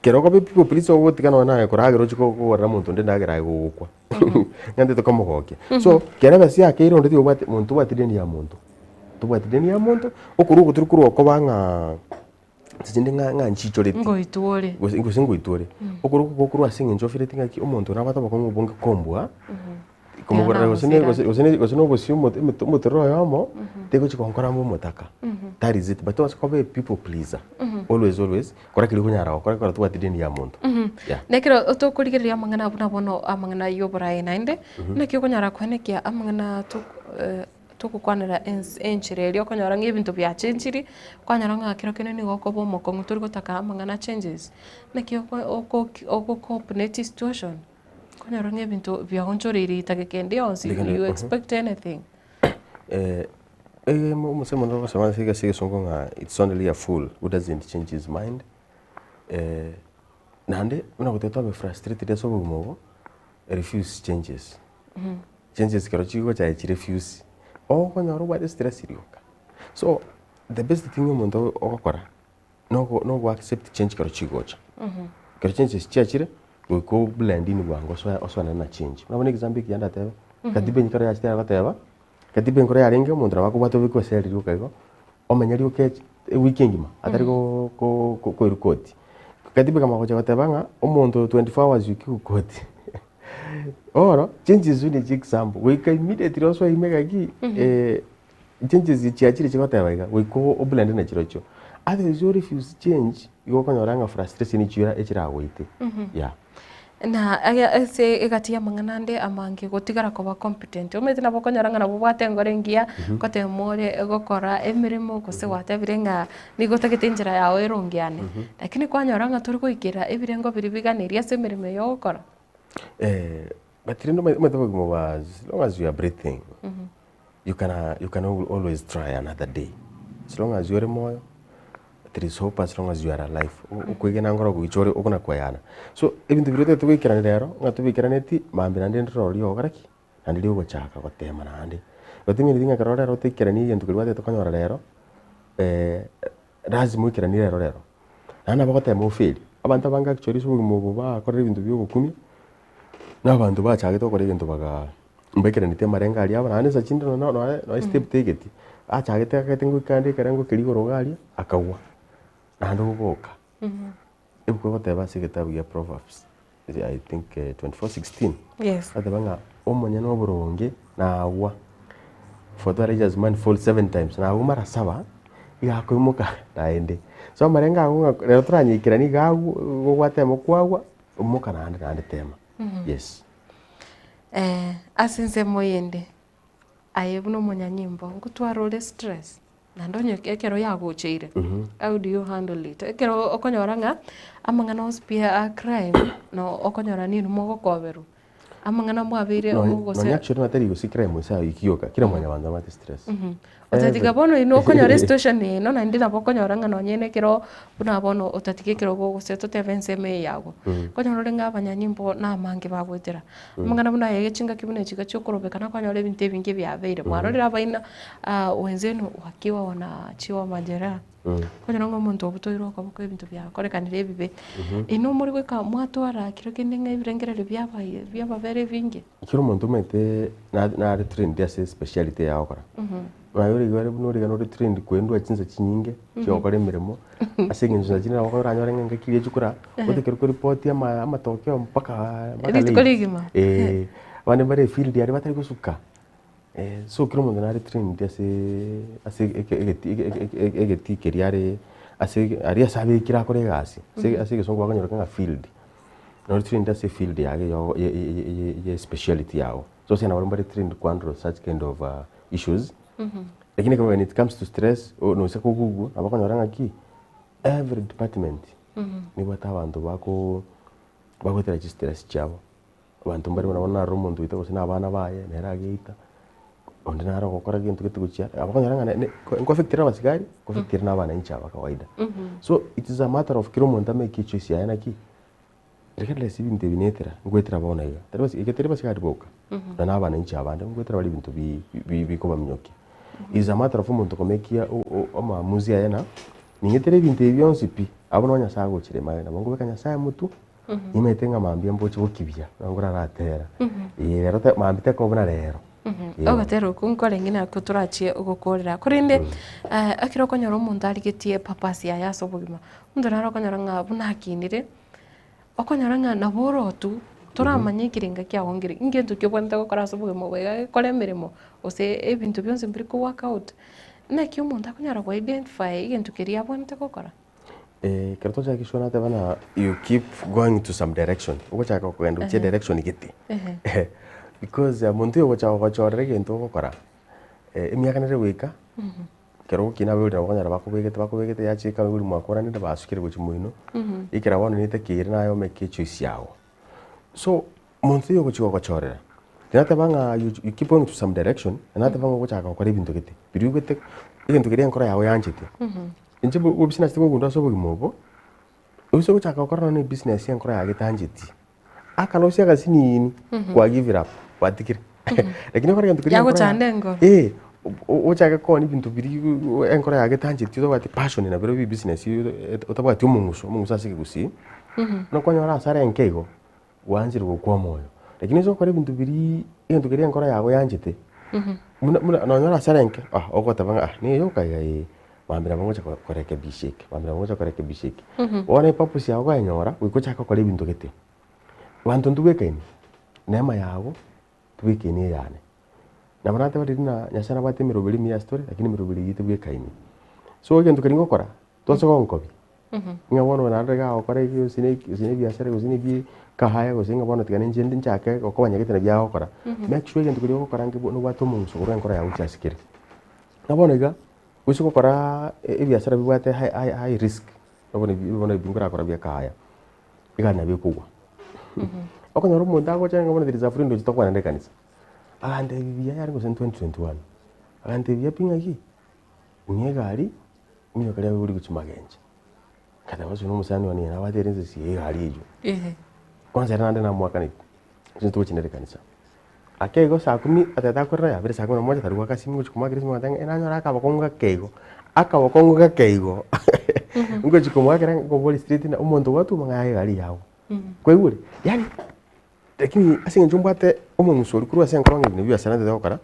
Speaker 3: Ekero okoba people pleaser ogotiga nonye naye koragera ochie kogorera omonto onde endagera aye gogokwa, ng'a ntete komogokia. So, kera ebesa yakeire onde tibwabwati monto obwati deni ya monto, tobwati deni ya monto, okorwa oko tori korwa okoba ng'aa. Inche ng'a ng'a nchichoreti.
Speaker 2: Ngoitwa ore.
Speaker 3: Gose gose ngoitwa ore. Okorokwa gokorwa ase eng'encho ofireti ng'aki omonto nabwate obokong'u obonge kombua, komogorera gose ne gose gose ne gose na obosio omote omote omotorero oyomo, tegochi gonkora mbe omotaka. That is it, but tobaisa koba a people pleaser, always always, kora keria okonyara gokora ekero tobwati deni ya monto, yeah.
Speaker 2: Na ekero tokorigereria amang'ana buna bono amang'ana ya oboraai naende, naki okonyara koenekia amang'ana tok Togokwanera ens enchera eria okonyora ng'a ebinto biachenchiri, kwanyora ng'a kero kende nigo okoba omokong'u tori gotaka amang'ana changes, naki oko oko ogocope ne chisituation, okonyora ng'a ebinto biaonchoreire etageka ende yonsi you expect anything.
Speaker 3: Eyemo omosemo noro ogosoma ase ase egesongo ng'a it's only a fool who doesn't change his mind, naende buna goteba twabe frustrated ase obogima obo, refuse changes. Changes ekero chigocha aye chirefuse, okonyora obwate stress rioka. So, the best thing omonto ogokora, nogo nogo accept change ekero chigocha. Ekero changes chiachire, goika o blend in bwango osoe osoanane na change. Buna bono example ekiya ndatebe, katiba enyia ekero yachete yagoteba, katiba enkoro yarenge omonto nabo akobwata obekwe eseri rioka igo, omenye rioka echi ewiki engima atari go ko koirwa koti. Katiba ekamanya gocha goteba ng'a omonto oyo 24 hours oikigwe koti. Bono changes buna echi example, goika immediately osoe ime gaki changes chiachire chigoteba iga, goika oblende na chirochio. Otherwise o refuse change, igo okonyora ng'a frustration echio echiragoite, yeah.
Speaker 2: Na aya ase egati y'amang'ana ande amange gotigara koba competent, omanyete nabo okonyora ng'a nabo obwate engoro engiya, ngotema ore gokora emeremo gose gwatebire ng'a nigo otagete enchera yago erongeane, lakini kwanyora ng'a tori goikera ebirengo biria biganeiri ase emeremo eye ogokora.
Speaker 3: But rende omanyete omanyete obogima obo as long as you are breathing, you can you can always try another day. As long as ore moyo, there is hope as long as you are alive. Okoegena nkoro ogoicha ore okona koeyana. So ebinto biria otagete goikerania rero, ng'a tobiikeranetie, mambia naende ndire ororo ogokora ki? Naende riogochaka gotema naende. Gotimineti ng'a ekero rero otaikeranie egento keria gwatagete konyora rero, lazima oikeranie rero rero. Naende nabo ogotema oferi. Abanto abange actually ase obogima obo bakorire ebinto bia ogokumia, na abanto bachagete gokora egento bagaa mbaikeraneti amarengo aria abo naende nsa chinde nonye nonye nonye step taigeti, achagete agete ngoika ande ekerengo keria igoro iga aria, akagwa, naende oboka. Ebuku egoteba ase egetabu gia Proverbs, I think 24:16,
Speaker 2: Yes.
Speaker 3: egoteba ng'a omonyene oboronge nagwa, for the righteous man fall seven times, nagwa mara saba, iga akoimoka naende. So amarengo ago ng'a rero toranyaikeranie iga agwo, igo gwatema kwagwa, imoka naende naende tema, yes.
Speaker 2: Ase ensemo eyende, aye buna omonyanyimbo, nkotwara ore stress? Naende onye ekero yagocheire, how do you handle it? Ekero okonyora ng'a amang'ana onsi pi a crime, no okonyora ninwe mogokoberwa, amang'ana mwabeire
Speaker 3: Nonye
Speaker 2: mogose
Speaker 3: nonye actually natari gose crime ase aywo gioka, kera mwanyabanto abwate stress.
Speaker 2: Otatiga bono inwe okonyora esituation eye naende nabo okonyora ng'a nonye na ekero buna bono otatiga ekerogo gose totebe ensemo eye yago, okonyora ore ng'a abanyanyimbo na amange bagoetera, amang'ana buna aya chingaki buna echi iga chiokorobekana okonyora ebinto ebinge biabeire, mwarorire abaina wenzenu wakiwa wanaachiwa majeraha, okonyora ng'a omonto obutoirwe okoboko ebinto biakorekanire ebibe, inwe more goika mwatwara kero kende ng'a ebirengererio biabaye biababera ebinge.
Speaker 3: Ekero omonto omanyete nare trained ase speciality eye agokora, naye oraiga ore buna oraiga nore trained koendwa chinsa chinyinge chiogokora emeremo, ase eng'encho chinsa chinde nabo oranyore ng'a engaki eria chikora, otakeire koripoti ama amatokeo mpaka mpaka
Speaker 2: Rituko
Speaker 3: late.
Speaker 2: rigima.
Speaker 3: Eh, abande mbare efield aria batari gosuka, so kera omonto nare trained aseee ase eke egeti eke egetii keria are ase aria ase abekire akore egasi, ase ase egesongo bakonyoroka ng'a field. Nori trained ase efield yaye yo ye speciality yago. So ase nabo mbare trained ko handle such kind of issues. Lakini ekero when it comes to stress, nonye kogugwa nabo okonyora ng'aki, every department nebwate abanto bako bagoetera chistress chiabo. Abanto mbare buna bono narora omonto oito gose na abana baye, nere ageita, onde naro ogokora gento gete gochia, nabo okonyora ng'a ne nko affect ere abasigari, nko affect ere na abananchi aba kawaida. So it is a matter of kera omonto amake echoice yaye naki, regardless ebinto ebi netera, ngoetera bono iga, tari basi eke tari basigari boka, nonye na abananchi abande ngoetera bare ebinto bi bi bikobaminyokia. It is a matter of omonto komekia o- o omaamuzi aye na, ning'etere ebinto ebi bionsi pi, abwo nonye Nyasaye agochire maega, nabo nkobeka Nyasaye motwe. Nimanyete ng'a mambia mboche gokibia, nabo nkoraratera. Ee rero te mambia tekoba buna rero. Ee.
Speaker 2: Ogotera okwo nkorenge nakwo torachie gokorera korende ekero okonyora omonto arigetie epurpose yaye ase obogima, omonto naro okonyora ng'a buna akinire, okonyora ng'a nabo orotu toramanye ekerenga kiago nkere, ngento ki obwenerete gokora ase obogima obo iga gekore emeremo gose ebinto bionsi mbiri ko work out. Naki omonto akonyara go identify egento keria abwenerete gokora?
Speaker 3: Ekero twachaka geshwa nateba ng'a you keep going to some direction, ogochaka kogenda gochia direction gete because omonto oyo ogocha gogochorera egento ogokora, emiaka nere goika, ekero ogokina abaibori nabo okonyora bakobegete bakobegete yachika abaibori mwakoranire basukire gochia moino, ekero bono netakeire naye omeke echoice yago. So, omonto oyo ogochia gogochorera, tinateba ng'a you you keep going to some direction, nateba ng'a ogochaka gokora ebinto gete, biria oigwete egento keria enkoro yago yanchete. Inche bobisi nachete kogundua ase obogima obo, oise gochaka gokora nonye na ebusiness enkoro yago etancheti, akarosia agasinini kwa give it up, gwatigire. Lakini okore egento keria enkoro yago
Speaker 2: Yagochanda enkoro.
Speaker 3: eh, ochake koonia ebinto biria enkoro yago etancheti otabwati passion nabirobio ebusiness otabwati omong'uso, omong'uso ase ekegusii, buna kwanyora hasara enke igo. Gwanchire gokwa omoyo. Lakini ase ogokora ebinto biria egento keria enkoro yago yanchete, buna buna nonye ore asara enke, ah ogoteba ng'a ah nigo yoka iga ee, mambia nabo ngocha ko- korekebisha eke, mambia nabo ngocha korekebisha eke. Bono epurpose yago kwayenyora, goika ochake gokora ebinto gete. Banto ntibwekaini, neema yago, tibwekaini eyane. Nabo nateba riria ng'a Nyasaye nabwate emeroberi emiya ase tore, lakini emeroberi eyio tebwekaini. So egento keria ngokora, Tose gonkobia, ng'a bono naende iga agokora ebi gose na eki gose na ebiasara gose na ebi kahaya gose ng'a bono tiga ninche nchake gokobanya gete nabio agokora. Make sure egento keria ogokora nge nobwate omong'uso korwa enkoro yago gochia ase kere. Ng'a bono iga, gose gokoraa ebiasara bibwate high high high risk, bono ebi bono ebi nkorakora bia ekahaya, egari nabo ekogwa. Okonyora omonto agocha ng'a bono there is a friend ochi tokwana nere ekanisa, agantebia buya yare gose 2021, agantebia buya pi ng'aki, ng'a egari, emiaka riago ori gochia magenche. Ngateba gose nomosani one nabwate ere ensesi ya egari eywo. Kwanza ere naende namoakanetie, gose togochia nere ekanisa. Ake igo saa kumi, atebete akorera yabere saa kumi na moja tari goaka simu gochia komoakera esimu agoteba ng'a nanyora akabokong'u gake igo, akabokong'u gake igo ngochia komoakera nkoboria straight ng'a omonto gwatuma ng'a aye egari yago. Kwaigure? Yaani lakini ase eng'encho mbwate omong'uso oria korwa ase enkoro ng'a ebi nabio biasara ntagete gokora,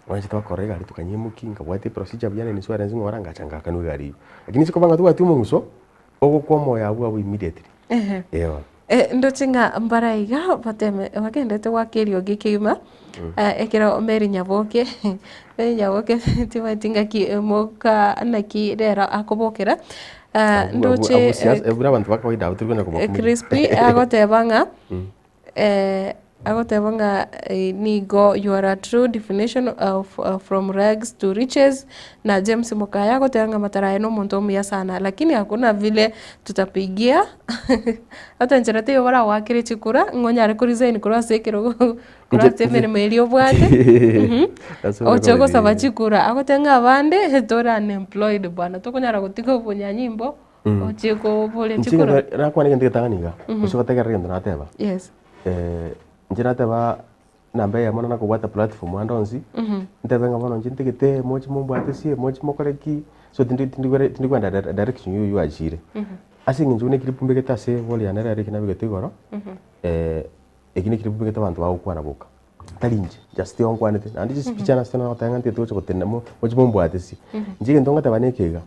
Speaker 3: Oanchete gokora egari tokanyeimokia nkabwata eprocedure buya na insurance ng'ora ngacha ngaakanwa egari eywo. Lakini ase koba ng'a tobwati omong'uso, ogokwa omoyo abwo abwo immediately.
Speaker 2: Ehe.
Speaker 3: Eh bono.
Speaker 2: Eh, ndoche ng'a mbara iga bateme bagendete goaka eriogi kegima, ekero Mary Nyaboke, Mary Nyaboke timanyeti ngaki moka naki rero akobokera,
Speaker 3: Abwo abwo
Speaker 2: ndoche
Speaker 3: abwo siasa buna abanto ba kawaida abwo tori konya kobakumia.
Speaker 2: Crispy agoteba ng'a Agoteba ng'a nigo you are a true definition of from rags to riches, na James Mokaya agoteba ng'a Mataraye nomonto omuya sana lakini hakuna vile tutapigia ata enchera teiyo baragoakere chikura ng'a onyare ko resign korwa ase ekerogo korwa ase emeremo eria obwate oche gosaba chikura. Agoteba ng'a abande tore unemployed bwana tokonyara gotiga obonyanyimbo Ochie koboria
Speaker 3: Inche
Speaker 2: chikura.
Speaker 3: egento nakwana egento getang'ani iga, gose gotegerera egento nateba,
Speaker 2: Yes.
Speaker 3: inche nateba namba eyemo nana kobwata platform ande onsi, ntebe ng'a bono inche ntagete moche mombwate ase, moche mokore ki, so tindi tindi tindi kwenda direction ya oywo achire. Ase eng'encho buna eclip mbegete ase wall yane rero eki nabegete igoro, eki ne eclip mbegete abanto bagokwana boka, tari inche, just igo nkwanete, naende chispicha nase nagoteba ng'a ntagete gocha gotenena mo moche mombwate ase. Inche egento ngoteba neke iga.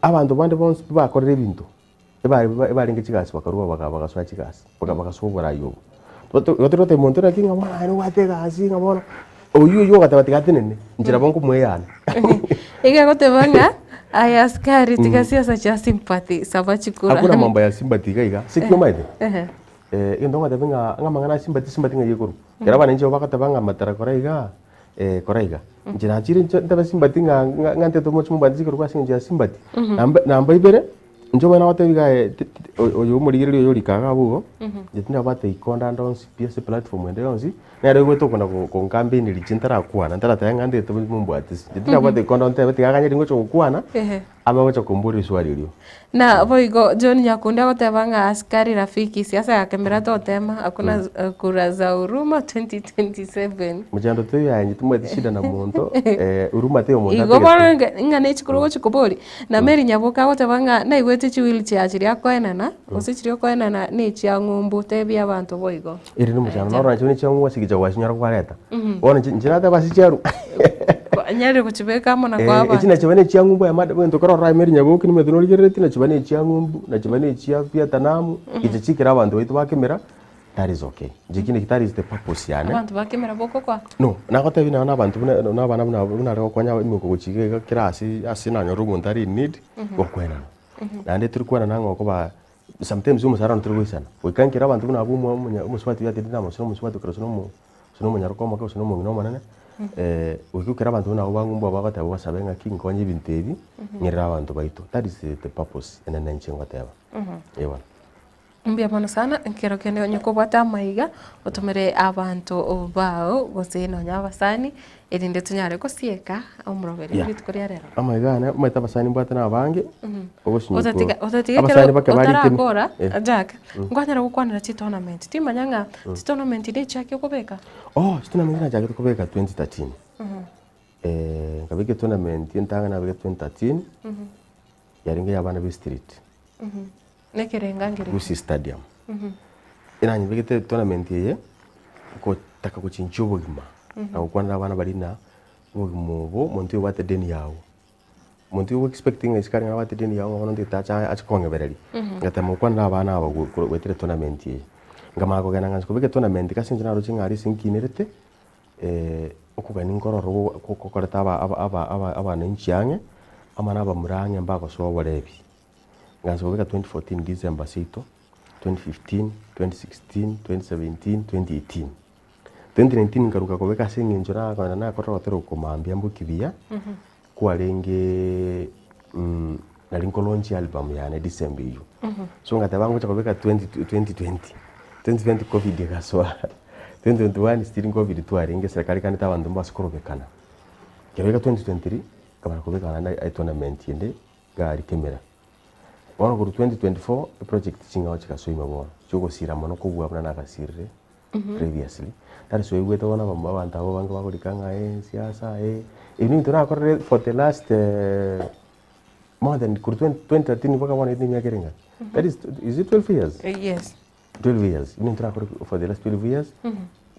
Speaker 3: Abanto bande bonsi pi bakorire ebinto, ebare ebarenge chigasi bakarua baga bagasoa chigasi, baga bagasoa oborai obo. Igo tore gotebia omonto naki ng'a bono aye nobwate egasi ng'a bono, oywo oywo ogateba tiga atenene, inche nabo nkomoeyana.
Speaker 2: Iga agoteba ng'a aye askari tiga siasa chia sympathy, saba chikura.
Speaker 3: Hakuna mambo ya sympathy iga iga, ase ki omanyete?
Speaker 2: Ehe.
Speaker 3: Egento ngoteba ng'a ng'a amang'ana a sympathy sympathy ng'ai ekorwa? Ekero abananchi bagoteba ng'a matara kora igaa. Kora iga, inche nachire inche ntabe simbati ng'a ng'a ng'a ntete omochie mombati chikorokwa ase eng'encho ya simbati. Namba namba ibere, inche omonyene nagotebi iga aye ti ti oyo omorigereria oyo orika iga abwo igo, inche tindabwate ikonda ande onsi pi ase platform ende yonsi, nere oigwete okona go gonkampeini riche ntarakwana, ntarateba ng'a ntete mombwatisi. Inche tindabwate ikonda ntebe tiga aganye riria ngocha gokwana. Aba gocha komboria riswali erio.
Speaker 2: Na boigo John Nyakundi agoteba ng'a askari rafiki siasa ya Kemera totema hakuna kura za huruma 2027.
Speaker 3: Mochando toiyo aye inche timweti shida na monto huruma teiyo omonto
Speaker 2: Igo bono
Speaker 3: atagete.
Speaker 2: ng'a ne chikura ogochi koboria, na Mary Nyaboke agoteba ng'a naigwete chiwheelchair chiria akoenana, gose chiria okoenana na echia ng'umbu, tebia abanto boigo.
Speaker 3: Ere nomochando noro nache buna echia ng'umbu ase egecha gwasinyora kwareta. Bono inche inche nateba ase chiaru.
Speaker 2: Kwanyarire gochibeka amo na koa
Speaker 3: Echi
Speaker 2: abanto.
Speaker 3: nachiba na echia ng'umbu aya mad egento ekero orore Mary Nyaboke nimanyete norigereretie nachiba na echia ng'umbu, nachiba na echia Vietnam, echi chikere abanto baito bakemera, that is okay. Inche kinde that is the purpose yane.
Speaker 2: Abanto bakemera bokokwa.
Speaker 3: No, nagotebia nonye na abanto buna na abana buna abwo buna are gokonya emeuko gochia iga iga kera ase ase nanyora omonto are in need, gokwenana. Naende tori kwenana ng'a okoba sometimes omosara one tori goisana, goika nkere abanto buna abwo omo omonya omosubati oyo atebete namosire omosubati ekero gose na omo gose na omonyaroka omoke gose na omong'ina omonene, goika ekero abanto buna abwo bang'umbu bagoteba basabe ng'aki nkonye ebinto ebi, ng'irere abanto baito. That is the purpose enene inche ngoteba, eh bono.
Speaker 2: Mbuya mono sana, ekero kende onye kobwate amaiga, otomere abanto bao gose nonya abasani, erinde tonyare gosieka omoroberi
Speaker 3: Yeah.
Speaker 2: rituko ria rero.
Speaker 3: Amaiga ane, omanyete abasani mbwate na abange, ogosinywa
Speaker 2: Otatiga
Speaker 3: ko-
Speaker 2: otatiga ekero
Speaker 3: abasani bake bare ikomi.
Speaker 2: otarakora,
Speaker 3: Eh.
Speaker 2: Jack, nkwanyara gokwanera chitournament, timanya ng'a chitournament ne echiaki okobeka?
Speaker 3: Oh, chitournament nachagete kobeka 2013. Nkabeka etournament entang'ani nabeka 2013, yarenge ya abana be street.
Speaker 2: Nekerenga nkere.
Speaker 3: Gusii Stadium. Eranyebegete etournament eye, gotaka gochinchia obogima, na gokwanera abana baria ng'a obogima obo omonto oyo obwate deni yago. Omonto oyo ogo expect ng'a isiko arenge abwate deni yago ng'a bono ntagete ache ache kong'ebereria. Ngatema gokwanera abana aba go goetera etournament eye. Nkamanya kogenda ngancha kobeka etournament ase eng'encho naroche ng'a aria ase nkinerete, okogania nkororo gokoreta aba aba aba aba abananchi ang'e, amo na abamura ang'e mbagosoa oborebi. Ngansa kobeka 2014 December seito, 2015, 2016, 2017, 2018. 2019 nkaruka kobeka ase eng'encho nakogenda nakorora ogotera oko mambia mboki buya, kwarenge nari nko launch album yane December eywo. So ngateba ngocha kobeka 20 2020. 2020 covid egasoa, 2021 still covid twarenge eserekari ekanete abanto mbase korobekana. Ekero iga 2023, nkamanya kobeka naende etournament ende iga aria Kemera. Bono korwa 2024, eproject ching'ao chigasoa ime bono, chiogosira mono kobua buna nagasirire previously. Tari soigwete bono abamura abanto abwo abange bakorika ng'a eh siasa eh, ebi nebinto nakorire for the last more than korwa 2013 mpaka bono ere emiaka ere engaki? That is is it 12 years?
Speaker 2: Yes.
Speaker 3: 12 years, ebinto nakore for the last 12 years,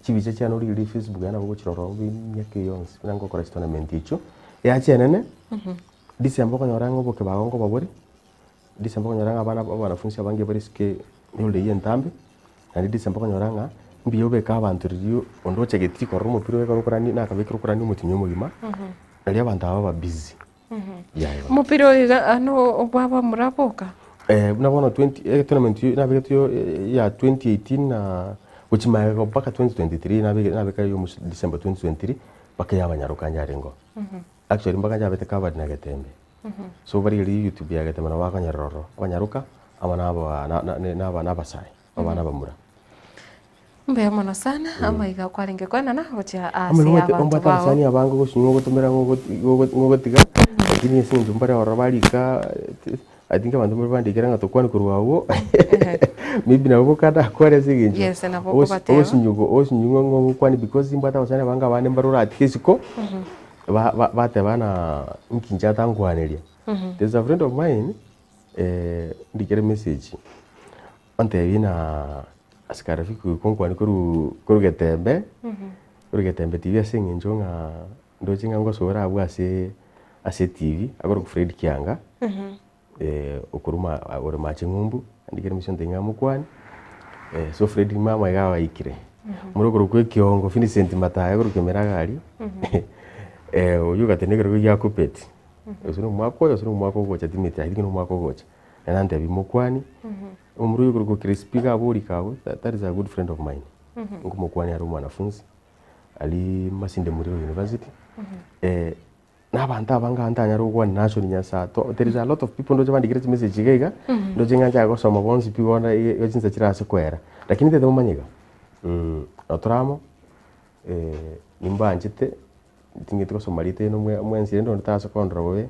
Speaker 3: chibicha chiane origererie facebook yane nabo ogochirora ororo emiaka eye yonsi buna ngokora chitournament echio, yacha enene, December okonyora ng'a obokebago nkoba bore, December okonyora ng'a abana abanafunsi abange bare isiko holiday eywo entambe, naende December okonyora ng'a mbuya obeke abanto riria onde ochagetie korora omopira oye ekero okorania nakabekire okorania omotienyi omogima, nario abanto aba baba busy. Yaya.
Speaker 2: Omopira oyo iga ano obwaba muraboka?
Speaker 3: Eh, buna bono 20 eh, tournament eye nabegetwe yo ya 2018 na gochia magega mpaka 2023 nabege nabeka ya omosi December 2023 mpaka ya abanyaroka nyarengo. Actually mpaka nyabete covered na Getembe. So barigereria YouTube ya Getembe nabo bakonyerera ororo, abanyaroka amo na aba na na na na abasae, abana abamura.
Speaker 2: Mbuya mono sana, amaiga kwarenge koenana gochia ase
Speaker 3: Amo
Speaker 2: abanto
Speaker 3: ombwate
Speaker 2: bao.
Speaker 3: abasani abange gosinywa ogotomera ng'ogotiga, lakini ase eng'encho mbare ororo barika I think abanto mbare bandikera ng'a tokwane korwa abwo, maybe nabo boka ndakwane ase eng'encho
Speaker 2: Yes, nabo okobateba.
Speaker 3: osinyugo osinyugo ng'ogokwania because nimbwate abasani abange abande mbare oratige isiko, ba- ba- bateba ng'a inki inche atankwaneria. There's a friend of mine, ndikere message. Ontebie ng'a ase karafiki goika onkwanie korwa korwa getembe, korwa getembe TV ase eng'encho ng'a ndoche ng'a ngosore abwo ase ase etibi, akorokwa Fred Kianga, okorwa ma ore mache ng'umbu, andikere message ontebie ng'a mokwanie, so Fred mama iga abaikire. More okorokwa ekiongo Vincent Mataya korwa Kemera iga aria, oywo ogatenena ekerogo gia Kuppet, gose na omwaka oyo gose na omwaka ogocha timanyeti I think na omwaka ogocha. Naende antebia mokwanie, omorwoti okorokwa Crispi iga aborika abwo, that is a good friend of mine. Nkomokwania are omwanafunzi, aria Masinde Muliro University, na abanto abange aba ntanyare gokwania Nashon Nyasae to there is a lot of people ndoche bandikire chimessage iga iga, ndoche ng'a nchake gosoma bonsi pi bono iga chinsa chirase koera. Lakini ntagete momanye iga, notore amo, nimbanchete. Nting'eti gosoma rieta eri nomwe mwensi rende onde tase kondora bobe,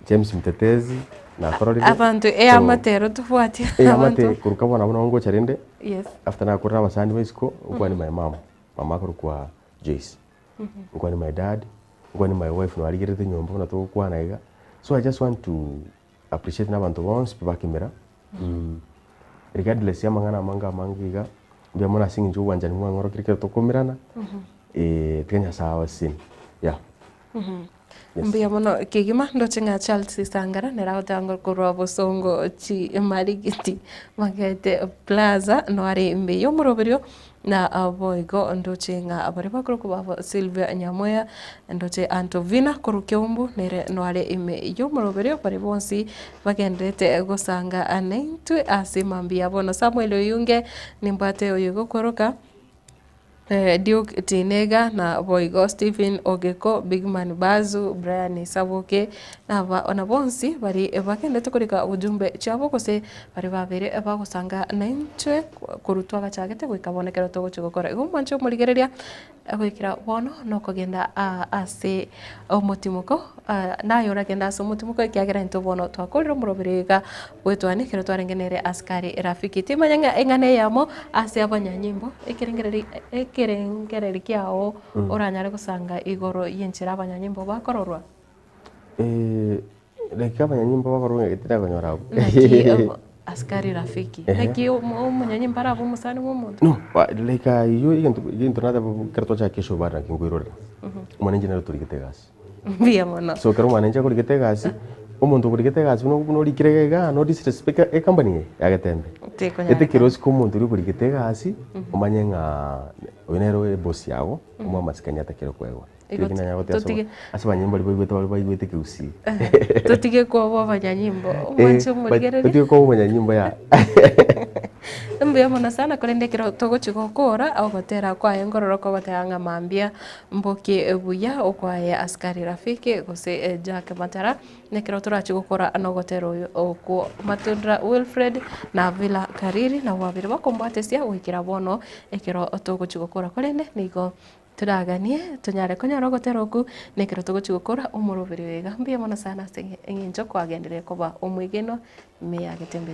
Speaker 3: James Mtetezi, nakororire.
Speaker 2: Abanto eamate ero tobwati
Speaker 3: Eamate
Speaker 2: abanto.
Speaker 3: korwa bono abwo nabo ngocha rende,
Speaker 2: Yes.
Speaker 3: after nakorire abasani ba isiko, nkwane my mum, mama akorokwa Joyce, nkwane my dad, nkwane my wife narigerete nyomba buna togokwana iga, so I just want to appreciate na abanto bonsi pi bakemera, regardless ya amang'ana amange amange iga, mbuya mono ase eng'encho obwanchani mwang'orokire ekero tokomerana, tiga Nyasaye abasesenie, yeah. Yes.
Speaker 2: Mbuya mono kegima ndoche ng'a Charles Sangara nere agotanga korwa Bosongo Chimarigiti Magete Plaza noare ime y'omoroberio Na boigo ndoche ng'a baria bakorokwa babo Silvia Nyamweya, ndoche Antovina korwa Keumbu nere noare ime y'omoroberio, baria bonsi bagendererete gosanga naintwe ase mambia bono. Samuel Oyunge nimbwate oyo gokoroka Duke Tinega na boigo Stephen Ogeko, Bigman Bazu, Brian Saboke, naba na bonsi baria bagendererete korika ujumbe chiabo gose Baria babere bagosanga naintwe korwa twagachagete goika bono ekero togochia gokora igo. Mwanche omorigereria goikera bono nokogenda ase omotimoko, naye oragende ase omotimoko ekiagera intwe bono twakorire omoroberi iga bw'etwani ekero twarenge nere asikari rafiki. Timanya ng'a eng'ana eyemo ase abanyanyimbo ekerengereri ekerengereri kiao oranyare gosanga igoro y'enchera abanyanyimbo bakororwa.
Speaker 3: Like abanyanyimbo bakorwa ng'a tinakonyora abwo.
Speaker 2: Naki abo- askari rafiki.
Speaker 3: Ehe.
Speaker 2: Naki omo- omonyanyimbo arabe omosani bwa omonto?
Speaker 3: No, ba- like aywo egento egento nateba ekero twachaka kesho bare naki nkoirorera. Omwananchi nere otorigete egasi.
Speaker 2: Mbuya mono.
Speaker 3: So ekero omwananchi akorigete egasi, omonto okorigete egasi buna buna orikire iga igaa no disrespect ecompany eye ya Getembe.
Speaker 2: Tekonyarekana.
Speaker 3: Etekeri osike omonto oria okorigete egasi, omanye ng'a oyo nere eboss yago, omoe amasikani atakire koegwa.
Speaker 2: Igo
Speaker 3: Kere nanya goteba ase
Speaker 2: totige-
Speaker 3: ase abanyanyimbo baria baigwete baria baigwete ekegusii.
Speaker 2: Totige koba abanyanyimbo, omwanche
Speaker 3: Eh,
Speaker 2: omorigereria.
Speaker 3: totige koba omonyanyimbo ya.
Speaker 2: Mbuya mono sana korende ekero togochia gokora ogotera kwaye nkorora kogoteba ng'a mambia mbokie buya okwaye Askari Rafiki gose Jack Matara, nekero torachie gokora nogotera oyo okwo Matundra Wilfred na Villa Kariri nabwo babere bakombwatesia goikera bono ekero togochia gokora korende nigo Toraganie tonyare konyora ogotera okwo, na ekero togochia gokora omoroberi oyo iga. Mbuya mono sana ase eng'encho kwagenderire koba omwegenwa ime ya Getembe.